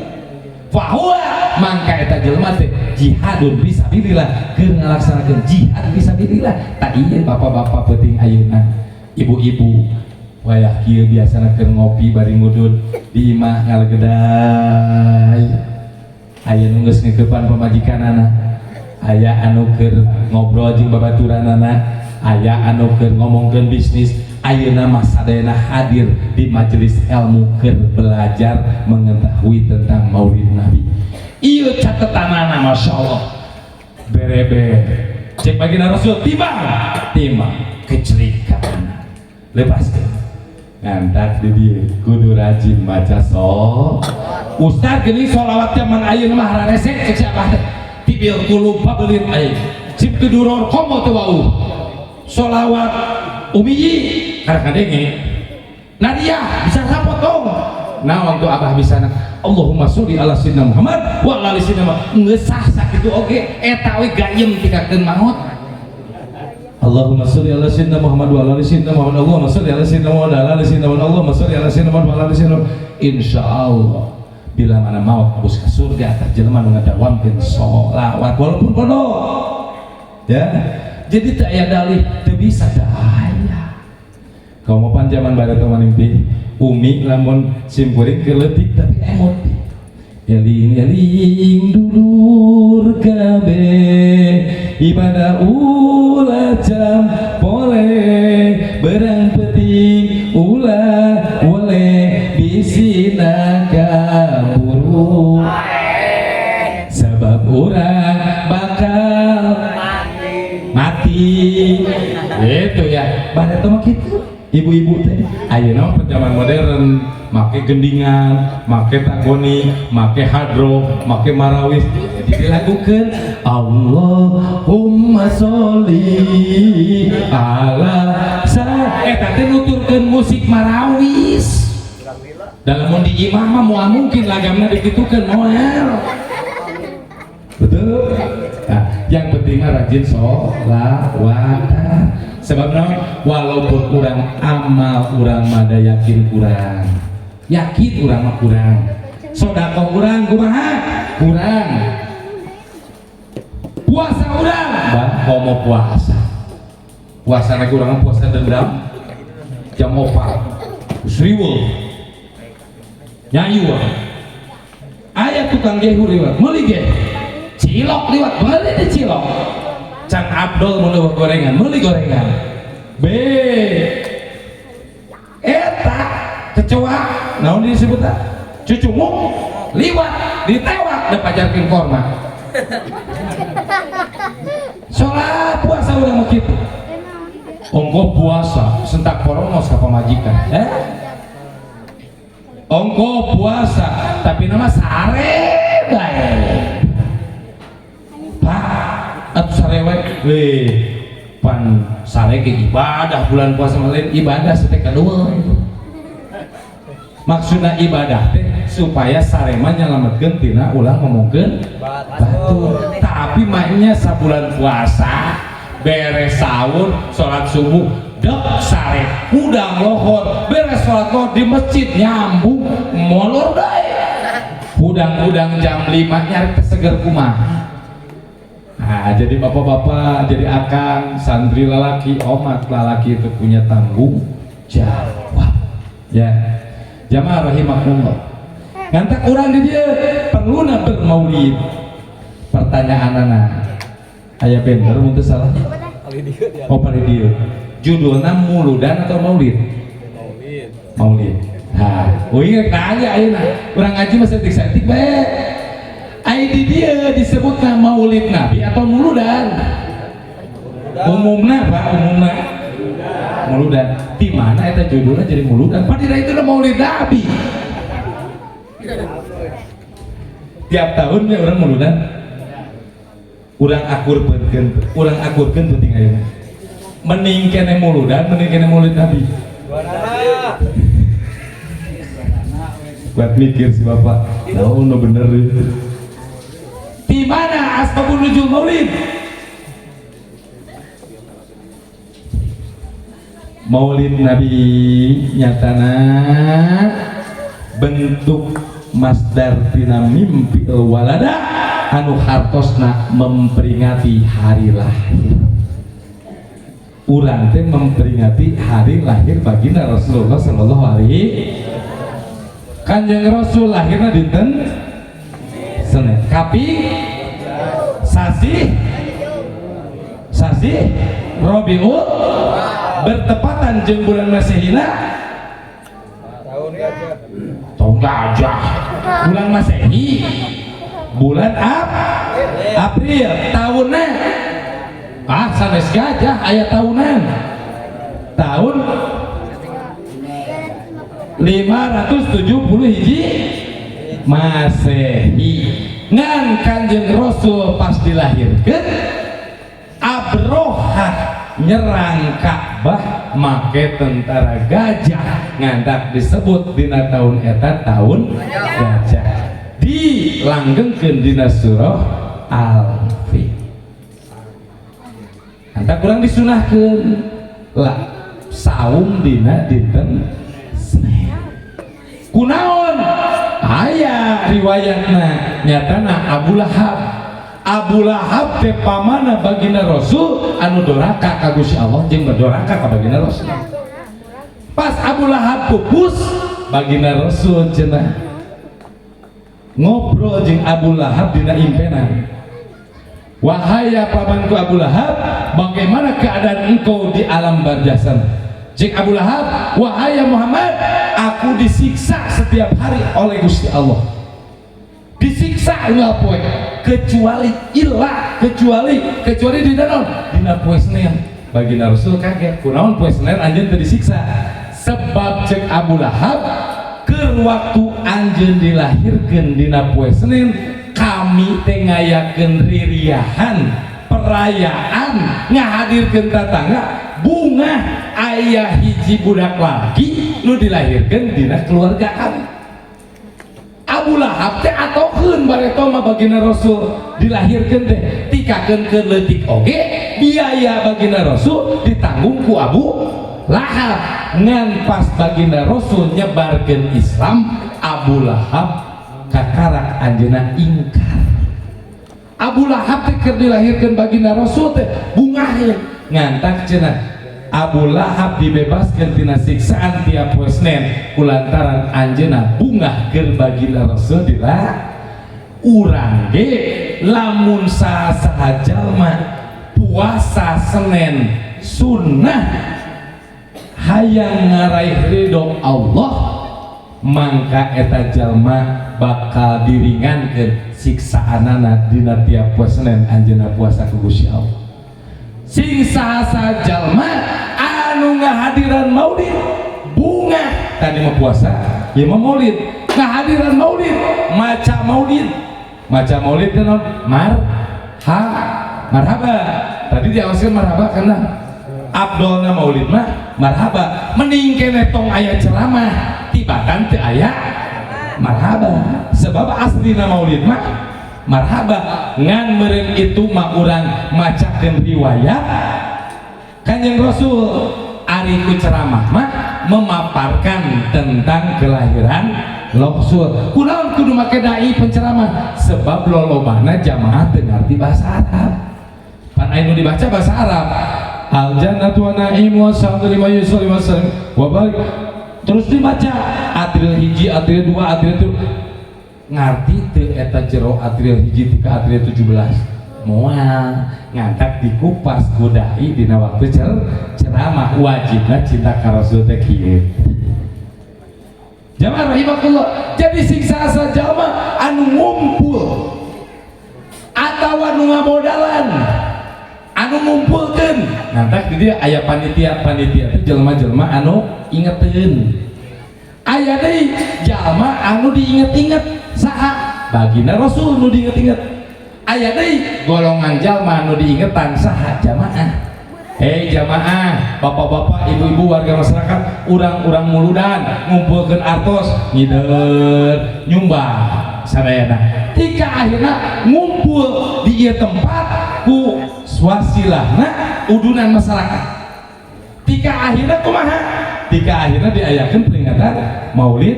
fahuwa mangka eta jelema teh jihadun fisabilillah, keur ngalaksanakeun jihad fisabilillah. Tak ieu bapak-bapak penting ayeuna, ibu-ibu wayah kieu biasana keur ngopi bari ngudud di imah ngalegeday, aya nu geus ngeukepan pamajikanana, aya anu keur ngobrol jeung babaturanana, aya anu keur ngomongkeun bisnis. Ayeuna mah sadayana hadir di majelis ilmu keur belajar mengetahui tentang Maulid Nabi. Ieu catetanana, Masya Allah. Berebe cek baginda Rasul, timbang timbang kecelikan lepaskan. Ngantak di dieu kudu rajin maca so. Ustaz, geuning sholawat zaman ayeuna mah hararese, cek siapa teh tibil kulupa belit aing cip tuduror komo teu wau sholawat umiyi karena kadenge Nadia bisa sapotong naon tuh abah bisa. Allahumma sholli ala sayyidina Muhammad wa ala ali sayyidina Muhammad, geus sah sakitu oge, eta we gayem tikakeun maot. Allahumma sholli ala sayyidina Muhammad wa ala ali sayyidina Muhammad, Allahumma sholli ala sayyidina Muhammad wa ala ali sayyidina Muhammad, Allahumma sholli ala sayyidina Muhammad wa ala ali sayyidina Muhammad. Insyaallah bila mana maut tebus ke surga tah jelema nu ngadawamkeun sholawat walaupun bodoh ya. Jadi tak aya dalih teu bisa daya. Kamu pan zaman bareto maning pi umi lamun simkuring keur leutik tapi emot, eling-eling dulur kabeh, ibadah ulah campole, berang penting ulah wole, bisina kaburu sebab urang bakal mati. Itu ya bareto mah kitu ibu-ibu teh. Ayeuna mah zaman modern make gendingan, make tagoni, make hadro, make marawis, jadi dilakukan Allahumma sholli ala sa eta teh nuturkeun musik marawis. Dalam mun di imah mah moal mungkin lagamna dikitukeun, moal. Betul. Nah, yang penting mah rajin sholawatan. Sebab naon? Walaupun urang amal urang mah da yakin kurang, yakin urang mah kurang, sodakoh urang kumaha kurang, puasa urang bah homo puasa, puasa lagi urang puasa dendam jam 4 riweuh nyayu aya tukang gehu liwat meuli geh, cilok liwat meuli di cilok, Cang Abdul mau lewat gorengan meuli gorengan B eta kecoa naon disebut cucunguk liwat ditewak da pajarkeun korma. Sholat puasa udah mau gitu ongko puasa sentak porongos ka pamajikan, eh ongko puasa tapi nama sare bae pak atau sare wae weh pan sare ke ibadah bulan puasa lain ibadah setek kedua. Itu maksudnya ibadah teh supaya sare mah nyelametkeun tina ulah ngomongkeun batur. Tapi maknya sabulan puasa beres sahur sholat subuh dek sare hudang lohor, beres sholat lohor di masjid nyambung molor dae hudang-hudang jam 5 nyari keseger kumaha. Nah, jadi bapak-bapak, jadi akang, santri lalaki, omat lalaki itu punya tanggung jawab. Ya, jamaah rahimakumullah. Ngantak urang di dieu perluna bermaulid. Pertanyaan anak, aya bener mun teu salah. Oh, pada dieu. Judulna muludan atau maulid? Maulid. Maulid. Nah, uing rek nanya ayeuna. Urang ngaji mah saeutik-saeutik bae. Ai di dieu disebutna maulid Nabi atau muludan? Umumna Pak, umumna muludan. Di mana eta judulnya jadi muludan? Padahal itu udah maulid Nabi. Tiap tahun ya orang muludan. Urang akur penting, urang akurkeun penting ayeuna. Mending kene muludan, mending kene maulid Nabi. Buat mikir si bapak, oh no bener itu. Di mana asbabun nuzul maulid? Maulid Nabi nyatana bentuk masdar tina mimpi walada anu hartosna memperingati hari lahir. Urang teh memperingati hari lahir baginda Rasulullah sallallahu alaihi. Kanjeng Rasul lahirna dinten Senin. Kapi sasih sasih Rabiul Bertepatan jeung bulan Masehina. Tahun gajah. Tahun gajah, bulan Masehi bulan April, tahunnya sanes gajah, aya tahunan, tahun 570 hiji Masehi. Ngan Kanjeng Rasul pas dilahirkan, Abrohah nyerang Ka'bah make tentara gajah, ngantak disebut dina tahun eta tahun gajah, dilanggengkeun dina surah Al-Fil. Ngantak kurang disunahkeun lah saum dina dinten Senin. Kunaon? Aya riwayatna, nyatana Abu Lahab. Abu Lahab teh pamana baginda Rasul anu doraka ka Gusti Allah jeung berdoraka ka baginda Rasul. Pas Abu Lahab pupus, baginda Rasul cenah ngobrol jeung Abu Lahab dina impenan. "Wahai ya pamanku Abu Lahab, bagaimana keadaan engkau di alam barzah sana?" Cek Abu Lahab, "Wahai ya Muhammad, aku disiksa setiap hari oleh Gusti Allah, disiksa unggal poe, kecuali illa kecuali kecuali di dalam dina poe Senin." Baginda Rasul kaget, "Kunaon poe Senin anjeun teu disiksa?" "Sebab," cek Abu Lahab, "keur waktu anjeun dilahirkeun dina poe Senin, kami teh ngayakeun ririahan, perayaan, ngahadirkeun tatangga, bungah aya hiji budak lagi nu dilahirkeun dina keluarga kami." Abu Lahab teh atokeun bareto mah baginda Rasul dilahirkeun teh tikakeun keur leutik oge biaya baginda Rasul ditanggung ku Abu Lahab. Ngan pas baginda Rasul nyebarkeun Islam, Abu Lahab kakarak anjeunna ingkar. Abu Lahab teh keur dilahirkeun baginda Rasul teh bungaheun. Ngantak cenah Abu Lahab dibebaskan tina siksaan tiap poe Senin kulantaran anjeunna bungah keur baginda Rasul dila. Urang ge lamun saha jalma puasa Senin sunnah hayang ngaraih ridho Allah, mangka eta jalma bakal diringankeun siksaanana dina tiap poe Senin anjeunna puasa ku Gusti Allah. Sing saha jalma anu ngahadiran maulid bungah, tadi mah puasa ya mah maulid, ngahadiran maulid, maca maulid, maca maulid teh naon? Mar ha marhaba. Tadi diawaskeun marhaba karena abdolna maulid mah marhaba. Mending keneh tong aya ceramah tibatan teu aya marhaba, sebab aslina maulid mah marhaba. Ngan meureun itu mah urang macakeun riwayat Kanjeng Rasul, ari ku ceramah mah memaparkan tentang kelahiran Rasul. Kunaon kudu make dai penceramah? Sebab lolobana jamaah teu ngarti bahasa Arab, pan anu dibaca bahasa Arab, al jannatu wa na'im wa sa'adu lima yusalli wa sallim wa barik, terus dibaca atril hiji, atril dua, atril tilu. Ngarti teu eta jero atril hiji tika atril 17? Moal. Ngantak dikupas ku dai dina waktu ceramah. Wajibna cinta ka Rasul teh kieu, jamaah rahimakumullah. Jadi siksa asa jalma anu ngumpul atau anu ngamodalan, anu ngumpulkeun, ngantak di dia aya panitia. Panitia itu jelema-jelema anu ingeteun. Aya deui jalma anu diinget-inget, saha? Baginda Rasul nu diinget-inget. Aya deui golongan jalma anu diingetan, saha? Jamaah. Hei jamaah, bapak-bapak, ibu-ibu, warga masyarakat, urang-urang muludan, ngumpulkeun artos, ngider, nyumbang sadayana. Tika akhirnya ngumpul di ieu tempat ku swasilahna udunan masyarakat. Tika akhirnya kumaha? Tika akhirnya diayakeun peringatan maulid,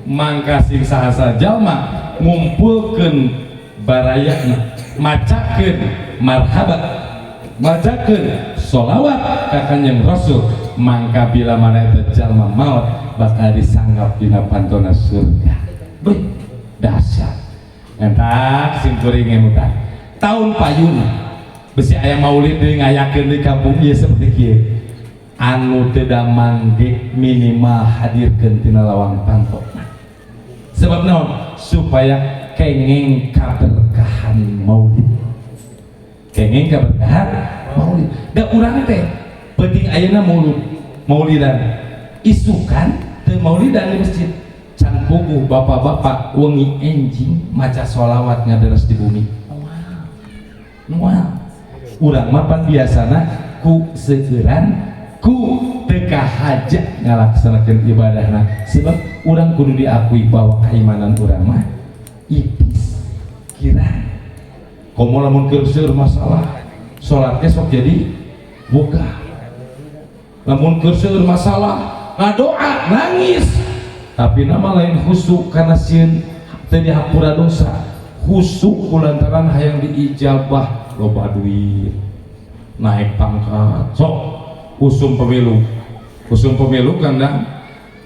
mangka sing saha jalma ngumpulkeun barayana, macakeun marhaba, macakeun sholawat ka Kanjeng Rasul, mangka bila mana eta jalma maot bakal disanggap dina pantona surga. Beuh, dahsyat. Entak sim kuring ngemutan tahun payun besi aya maulid deui, ngayakeun di kampung ieu seperti kieu. Anu teu damang ge minimal hadirkeun tina lawang panto. Sebab naon? Supaya kenging kaberkahan maulid. Kenging kaberkahan maulid. Da urang teh penting ayeuna maulud, maulidan. Isukan teu maulidan di masjid. Can puguh bapak-bapak wengi enjing maca sholawat ngaderes di bumi. Moal. Urang mah pan biasana ku seueuran ku teu kahaja ngalaksanakeun ibadahna, sebab urang kudu diakui bahwa keimanan urang mah ipis kira komo lamun keur seueur masalah, salatnya sok jadi wegah. Lamun keur seueur masalah, ngadoa nangis, tapi nama lain khusyuk karena sieun teu dihampura dosa, khusyuk kulantaran hayang diijabah, loba duit, naik pangkat. Sok usum pemilu, usum pemilu kandang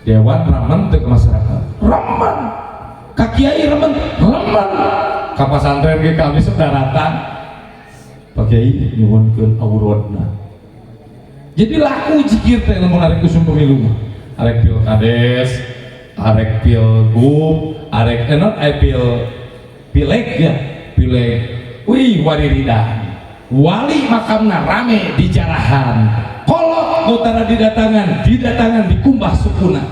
dewan ramen teu ke masyarakat, remen ka kiai, remen, remen ka pasantren ge. Kami daratan, Pak Kiai, nyuhunkeun aurodna. Jadi laku jikir teh lamun arek usum pemilu mah, arek pilkades, arek pilgub, arek non pil pileg ya, pileg. Wih, wariridan wali makamna rame di jarahan, kolot nu tara didatangan, didatangan, dikumbah sukuna.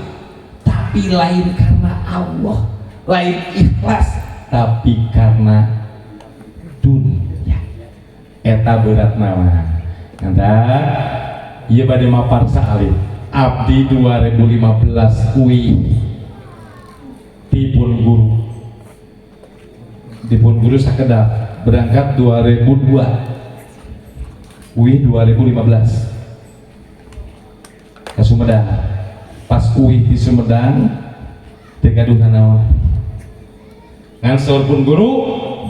Tapi lain karena Allah, lain ikhlas, tapi karena dunia. Eta berat nama. Nanti iya bade mapar saalit. Abdi 2015 uih tipun guru, dipun guru sakedap, berangkat 2002, uih 2015 ke Sumedang. Pas uih di Sumedang teu gaduh naon, ngan saur pun guru,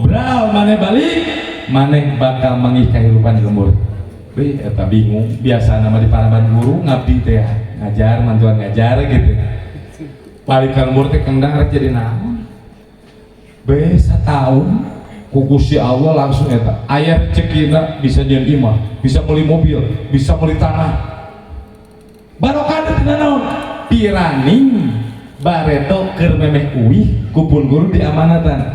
"Bral, maneh balik, maneh bakal manggih kahirupan di lembur." Wih, eta bingung. Biasa nama di paraban guru ngabdi teh ya, ngajar, mantuan ngajar gitu. Balik ka lembur teh kendang rek jadi naon. Be setahun ku Gusti Allah langsung eta aya rezekina, bisa nyieun imah, bisa beli mobil, bisa beli tanah. Barokah tina naon? Piraning bareto keur memeh uih ku pun guru diamanatan,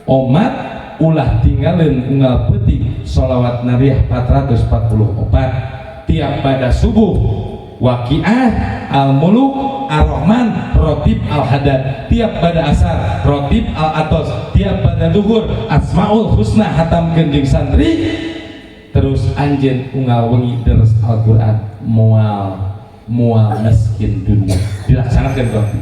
"Omat, ulah tinggalin unggal peuting sholawat nariyah 444 tiap pada subuh, Waqiah, Al-Muluk, Ar-Rahman, Rotib Al-Hadad, tiap pada asar Rotib Al-Atos, tiap pada duhur Asmaul Husna, hatamkeun jeung santri. Terus anjeun unggal wengi deres Al-Quran, moal moal miskin dunia." Dilaksanakan berarti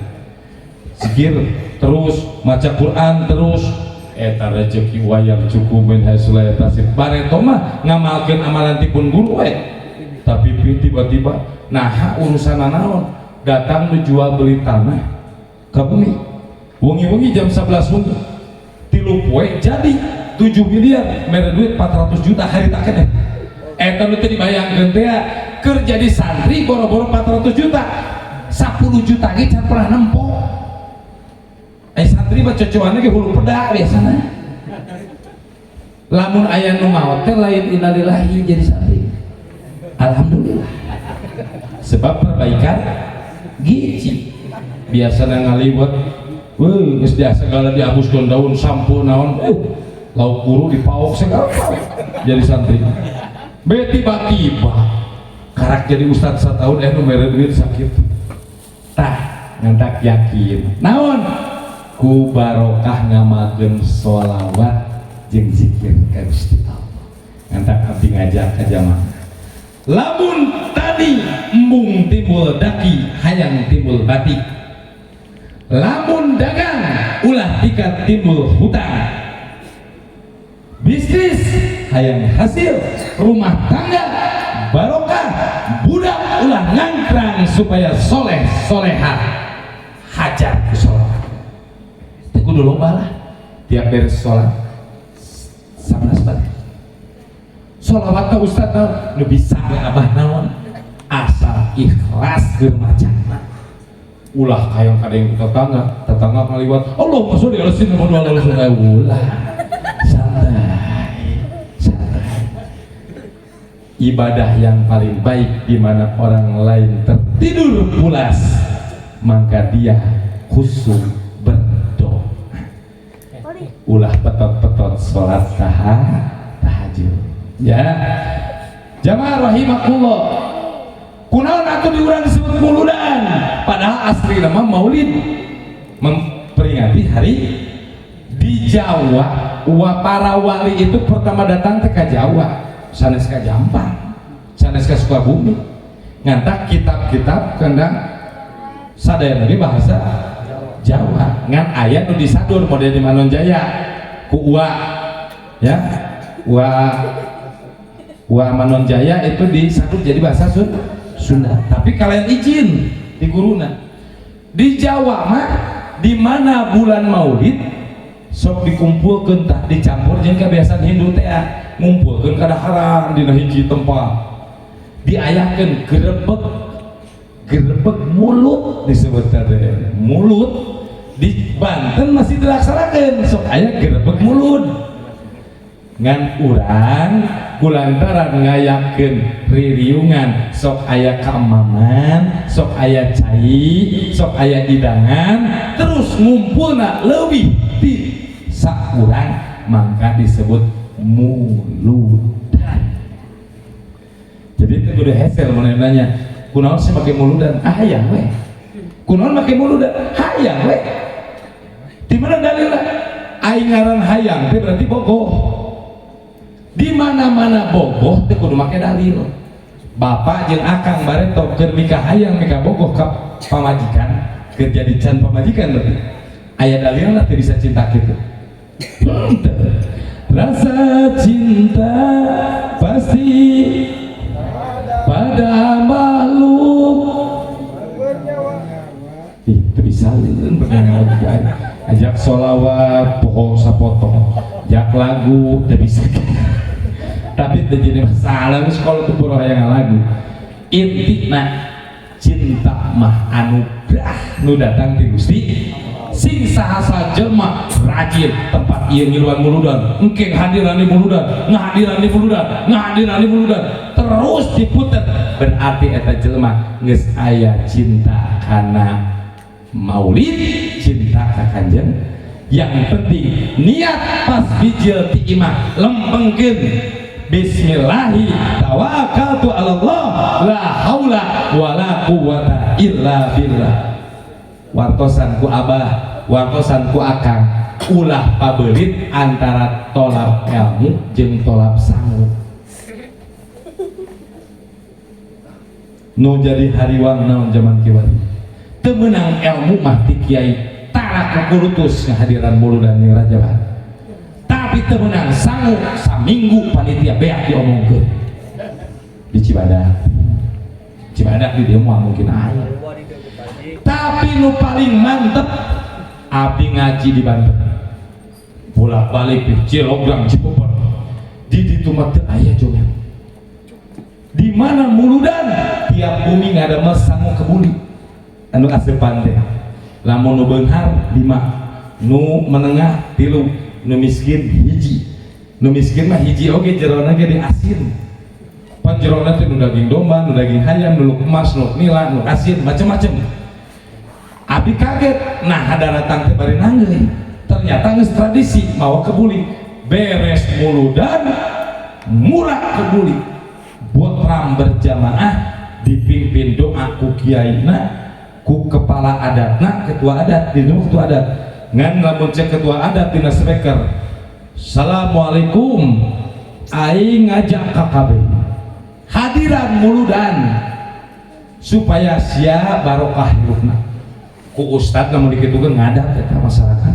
zikir terus, maca Quran terus, eta rezeki wayar cukup min haitsu la yahtasib. Bareto mah ngamalkeun amalan tipun guru we. Tapi tiba-tiba nah urusan naon datang nu jual beli tanah ke bumi, wengi-wengi jam 11 wengi, 3 poe jadi 7 miliar, mere duit 400 juta hari tak keneh. Eta nu teu dibayangkeun teh, keur jadi santri boro-boro 400 juta, 10 juta ge can pernah nempo. Eh, santri mah cocoannya ge hulu peda biasana. Lamun aya nu maot teh lain innalillahi, jadi santri alhamdulillah, sebab perbaikan gizi. Biasana ngaliwet, weh, geus biasa segala diabuskeun daun sampo naon, lauk guru dipaok segala paok. Jadi santri be tiba-tiba karak jadi ustad setahun, eh, nu mere duit sakit. Tah, ngantak yakin naon ku barokah ngamalkeun sholawat jeung zikir ka Gusti Allah. Ngantak abdi ngajak ka jamaah, lamun tadi embung timbul daki, hayang timbul batik, lamun dagang ulah tikat timbul hutang, bisnis hayang hasil, rumah tangga barokah, budak ulah ngangkrang supaya soleh soleha, hajar ku sholawat. Teu kudu loba lah, tiap beres sholat 11 balik sholawat. Ka ustad naon nu bisa we, abah naon, asal ikhlas keur macana. Ulah kayang kadang tetangga tetangga ngaliwat, "Allahumma sholli ala sayyidina Muhammad wa ala alihi." Ulah, santai santai. Ibadah yang paling baik di mana orang lain tertidur pulas, maka dia khusyuk berdoa. Ulah petot-petot sholat tahajud ya. Jamaah rahimakumullah, kunaon atuh di urang disebut muludan, padahal asli nama maulid, memperingati hari? Di Jawa, wa para wali itu pertama datang ke Jawa, sanes ka Jampang, sanes ka Sukabumi. Ngantak kitab-kitab kandang sadaya lagi bahasa Jawa, ngan aya nu disadur model di Manonjaya ku Uwa ya, Uwa Uwa Manonjaya itu disadur jadi bahasa Sunda, tapi kalian izin di guruna. Di Jawa mah di mana bulan Maulid sok dikumpulkan, tah dicampur jeung kebiasaan Hindu teh, ngumpulkeun kadaharan dina hiji tempat, diayakeun gerebek, gerebek mulut disebut teh. Mulut di Banten masih dilaksanakan, sok aya gerebek mulut. Ngan urang kulantaran ngayakeun ririungan, sok aya keemaman, sok aya cai, sok aya hidangan, terus ngumpulna leuwih ti saurang, mangka disebut muludan. Jadi itu kudu hesel mun nanya kunaon sih make muludan. Ah, hayang we. Kunaon make muludan? Hayang we. Di mana dalilna? Aing ngaran hayang teh berarti bogoh. Di mana-mana bogoh teh kudu make dalil. Bapak jeung akang bareto keur mika hayang, mika bogoh ka pamajikan, keur jadi can pamajikan, berarti aya dalilna teh bisa cinta kitu? Henteu. Rasa cinta pasti pada makhluk itu bisa ajak sholawat pokok sapotong, jak lagu teu bisa. Tapi itu jadi masalah sekolah tuh pura hayang lagu. Intina cinta mah anugerah nu datang ti Gusti. Sing saha jelma rajin tempat ieu ngiluan muludan, engke hadiran di muludan, ngahadiran di muludan, ngahadiran di muludan, terus diputer, berarti eta jelema geus aya cinta kana maulid, cinta ka Kanjeng. Yang penting niat pas bijil ti imah, lempengkeun bismillahi tawakkaltu ala Allah, la haula wala quwata illa billah. Wartosan ku abah, wartosan ku akang, ulah pabelit antara tolap ilmu jeung tolap sangu. Nu jadi hariwang naon zaman kiwari? Teu meunang ilmu mah ti kiai tara kukurutus ngahadiran muludan jeung rajaban, tapi teu meunang sangu saminggu panitia beak diomongkeun di Cibadak. Cibadak di dieu moal mungkin aya. Tapi nu paling mantep, abdi ngaji di Banten bolak balik di Cilograng, Cipepon, di ditu mah teu aya joget. Di mana muludan tiap bumi ngadamel sangu kebuli anu asupan teh, lamun nu beunghar 5, nu menengah 3, nu miskin 1. Nu miskin mah 1 oge jerona ge diasin. Pan jerona teh nu daging domba, nu daging hayam, nu emas, nu nila, nu asin, macem-macem. Abi kaget, nah daratang teh bari nanggeuy, ternyata geus tradisi mawa kebuli. Beres muludan murah kebuli, botram berjamaah, dipimpin doa ku kiaina, ku kepala adatna, ketua adat di rumah ketua adat. Ngan lamun cek ketua adat dina speaker, assalamualaikum, aing ngajak KKB hadiran muludan supaya sia barokah hirupna. Ku ustad namun dikitukeun ngadat eta masyarakat,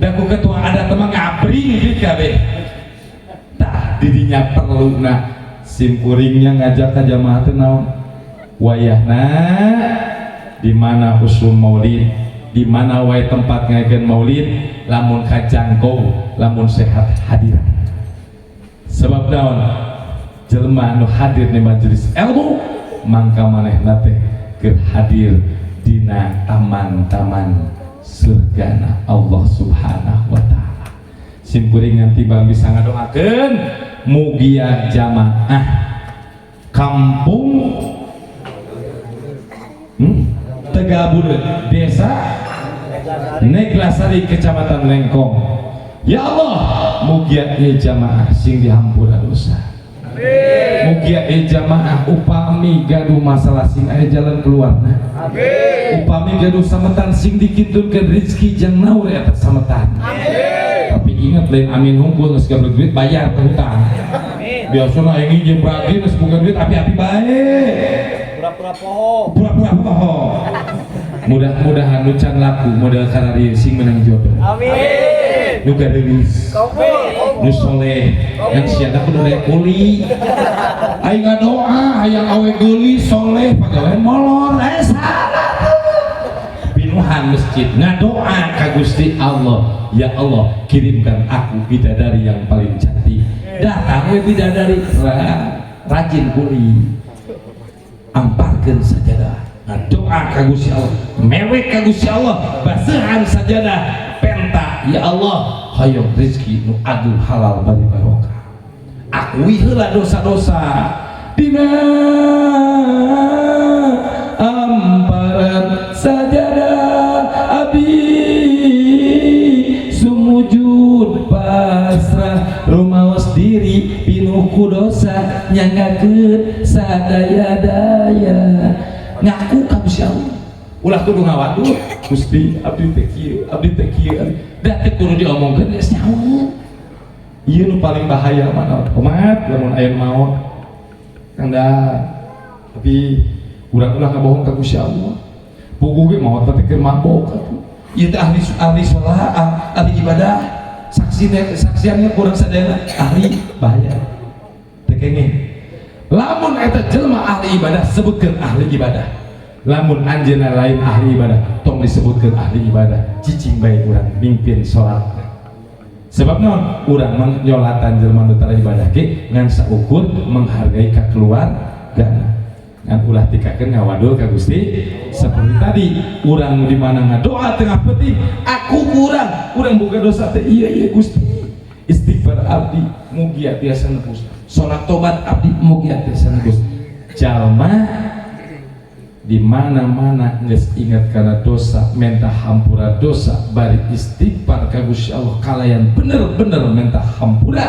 dan ku ketua adat mah ngabring di KB. Tah didinya perluna simkuringnya ngajak ka jamaah teh naon wayahna, di mana usum maulid, di mana wae tempat ngayakeun maulid, lamun kajangkau, lamun sehat, hadiran. Sebab naon? Jelema anu hadir di majelis ilmu mangka manehna teh keur hadir dina taman-taman surgana Allah Subhanahu wa taala. Simkuring nganti bang bisa ngadoakeun mugia jamaah Kampung Tegalbuleud, Desa Neglasari, Kecamatan Lengkong. Ya Allah, mugia ieu jamaah sing dihampura dosa. Mugia ieu jamaah upami gaduh masalah sing aya jalan keluarna. Upami gaduh sametan sing dikintunkeun rezeki jang naur eta sametan. Tapi ingat, lain amin hungkul, geus gaduh duit bayar teh hutang. Biasana aya nginjem rajin, geus boga duit api-api bae. Pura-pura poho. Pura-pura poho. Mudah-mudahan nu can laku model kararieu sing menang jodoh. Amin. Nu gadelis. Kabul. Nu soleh yang siada kudu daek kuli. Aing ngadoa hayang awe geulis soleh, pagawean molor, eh salah tuh. Pinuhan masjid ngadoa ka Gusti Allah, ya Allah, kirimkan aku bidadari yang paling cantik. Datang we bidadari rajin kuli. Amparkeun sajadah, ngadoa ka Gusti Allah, mewek ka Gusti Allah, baseuhan sajadah, penta, ya Allah, hoyong rezeki nu adul, halal bari barokah, akui heula dosa-dosa. Dina amparan sajadah abdi sumujud pasrah, rumaos diri pinuh ku dosa, nyanggakeun sadaya-daya. Ngaku ka Gusti Allah, ulah kudu ngawadul, Gusti, abdi teh kieu, abdi teh kieu, da teh kudu diomongkeun, geus nyawa. Ieu nu paling bahaya mana omat lamun aya nu maot kanda, tapi urang ulah ngabohong ka Gusti Allah. Puguh ge maot teh keur mabok atuh. Ieu teh ahli ahli sholat, ahli ibadah, saksi saksiannya kurang sadayana ahli. Bahaya teh kenging. Lamun eta jelema ahli ibadah, sebutkeun ahli ibadah. Lamun anjeunna lain ahli ibadah, tong disebutkeun ahli ibadah, cicing bae urang mimpin salat. Sebab naon? Urang nyolatan jelema nu tara ibadah ge ngan saukur menghargai ka keluargana, ngan ulah tikakeun ngawadul ka Gusti. Seperti tadi, urang di mana ngadoa tengah peuting, aku kurang, urang boga dosa teh, iya iya Gusti, istighfar abdi mugia tiasa nebus, salat tobat abdi mugia tiasa nebus. Jalma di mana-mana geus ingat karena dosa, minta hampura dosa bari istighfar ka Gusti Allah kalayan bener-bener minta hampura,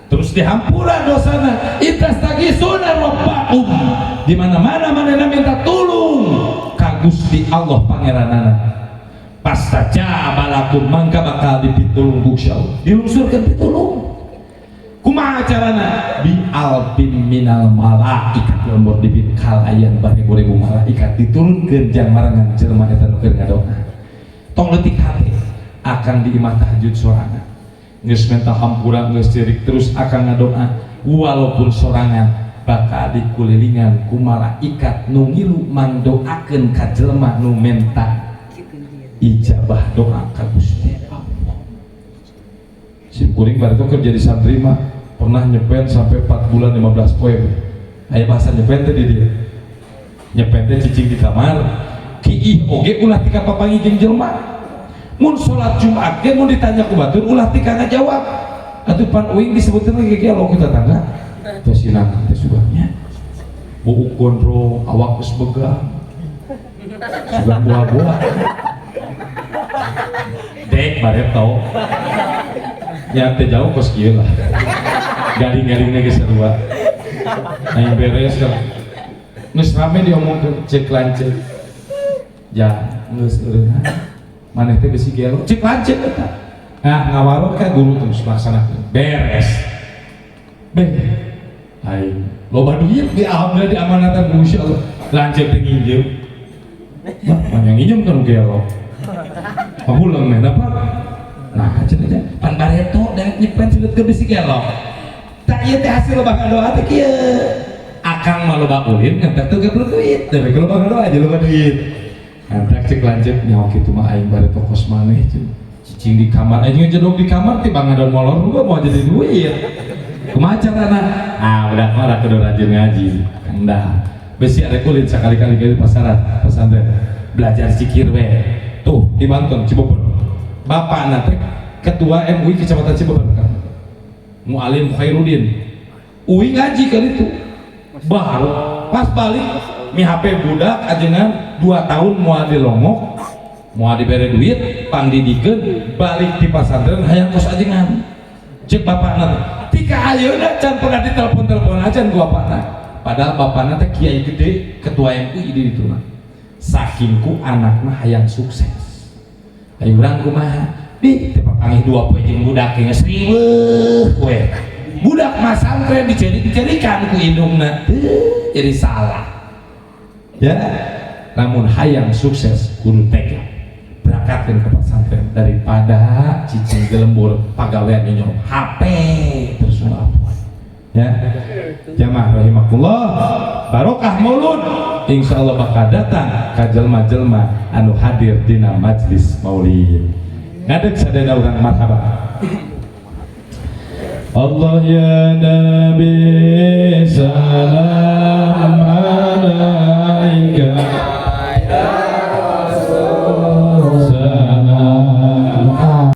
terus dihampura dosana. Idzastaghisuna rabbakum, di mana-mana manehna minta tulung ka Gusti Allah pangeranana, fastajaba lakum, mangka bakal dipitulung ku Gusti Allah, dilungsurkeun pitulung. Kumaha carana? Bi alfin minal malaikat, lembur dipit kalayan baribu-ribu malaikat diturunkeun jang marengan jelema eta nu keur ngadoa. Tong leutik hate, akan di imah tahajud sorangan, geus minta hampura, geus cerik, terus akan ngadoa walaupun sorangan, bakal dikulilingan ku malaikat nu ngilu mangdoakeun ka jelema nu menta ijabah doa ka Gusti Allah. Sim kuring baru itu kerja di santri mah pernah nyepen sampai 4 bulan 15 poe. Aya bahasa nyepen teh di dia, nyepen teh cicing di kamar, kiih oge ulah tika papanggih jeung jelema. Mun sholat Jumat ge mun ditanya ku batur ulah tika ngajawab. Atuh pan uing disebutkeun lagi gelo kita tetangga teh, sinang teh sugangnya buuk gondrong, awak geus begang, sugan buah-buah dek bareto nya teh jauh kos kieu lah, garing-garingnya geus sarua. Aing beres kan geus rame diomongkeun, cek lanceuk, ya geus eureunna maneh teh besi gelo, cek lanceuk eta. Ah, ngawaro ka guru, terus laksanakeun, beres. Beh, aing loba duit di, alhamdulillah diamanatan ku Gusti Allah. Lanceuk teh nginjem. Bah, mana nginjem kan gelo. Pahulang meh apa? Nah, cenah aja pan bareto dan nyepen sulit ke bisi gelo. Tak, ieu teh hasil loba ngadoa teh kieu. Akang mah loba ulin, ngentek tuh gablek duit. Tapi kalau loba ngadoa aja loba duit. Ngantek cek lanceuk nyaho kitu mah aing bareto kos maneh cenah. Cicing di kamar aing ngejedog di kamar tiba ngadon molor gua mau jadi duit. Kumaha carana? Ah, udah mah kudu rajin ngaji. Kang. Besi ada kulit sekali-kali ke pasaran pesantren belajar zikir we. Tuh di Banten Cibubur. Bapak teh ketua MUI Kecamatan Cibubur kan. Mualim Khairuddin. UI ngaji kan itu. Baru pas balik mi HP budak ajengan 2 tahun moal dilongok, moal dibere duit, pangdidikeun, balik di pasantren hayang kos ajengan. Cek bapakna teh, tika ayeuna can pernah ditelepon-telepon aja ku bapakna. Padahal bapakna teh kiai gede, ketua MUI di ditu mah. Saking ku anakna hayang sukses. Ayo urang kumaha? Di teu papanggih 2 poe jeung budak geus riweuh we. Budak masantren dicerik-cerikan ku indungna. Teu, jadi salah. Ya, namun hayang sukses kudu tega. Berangkatkan ke pesantren daripada cicing di lembur pagawean nyonyor HP terus apa. Ya, jamaah rahimakumullah, barokah maulud insyaallah bakal datang ka jelma-jelma anu hadir dina majlis maulid. Ngadeg sadaya urang marhaba. Allah ya Nabi, salam.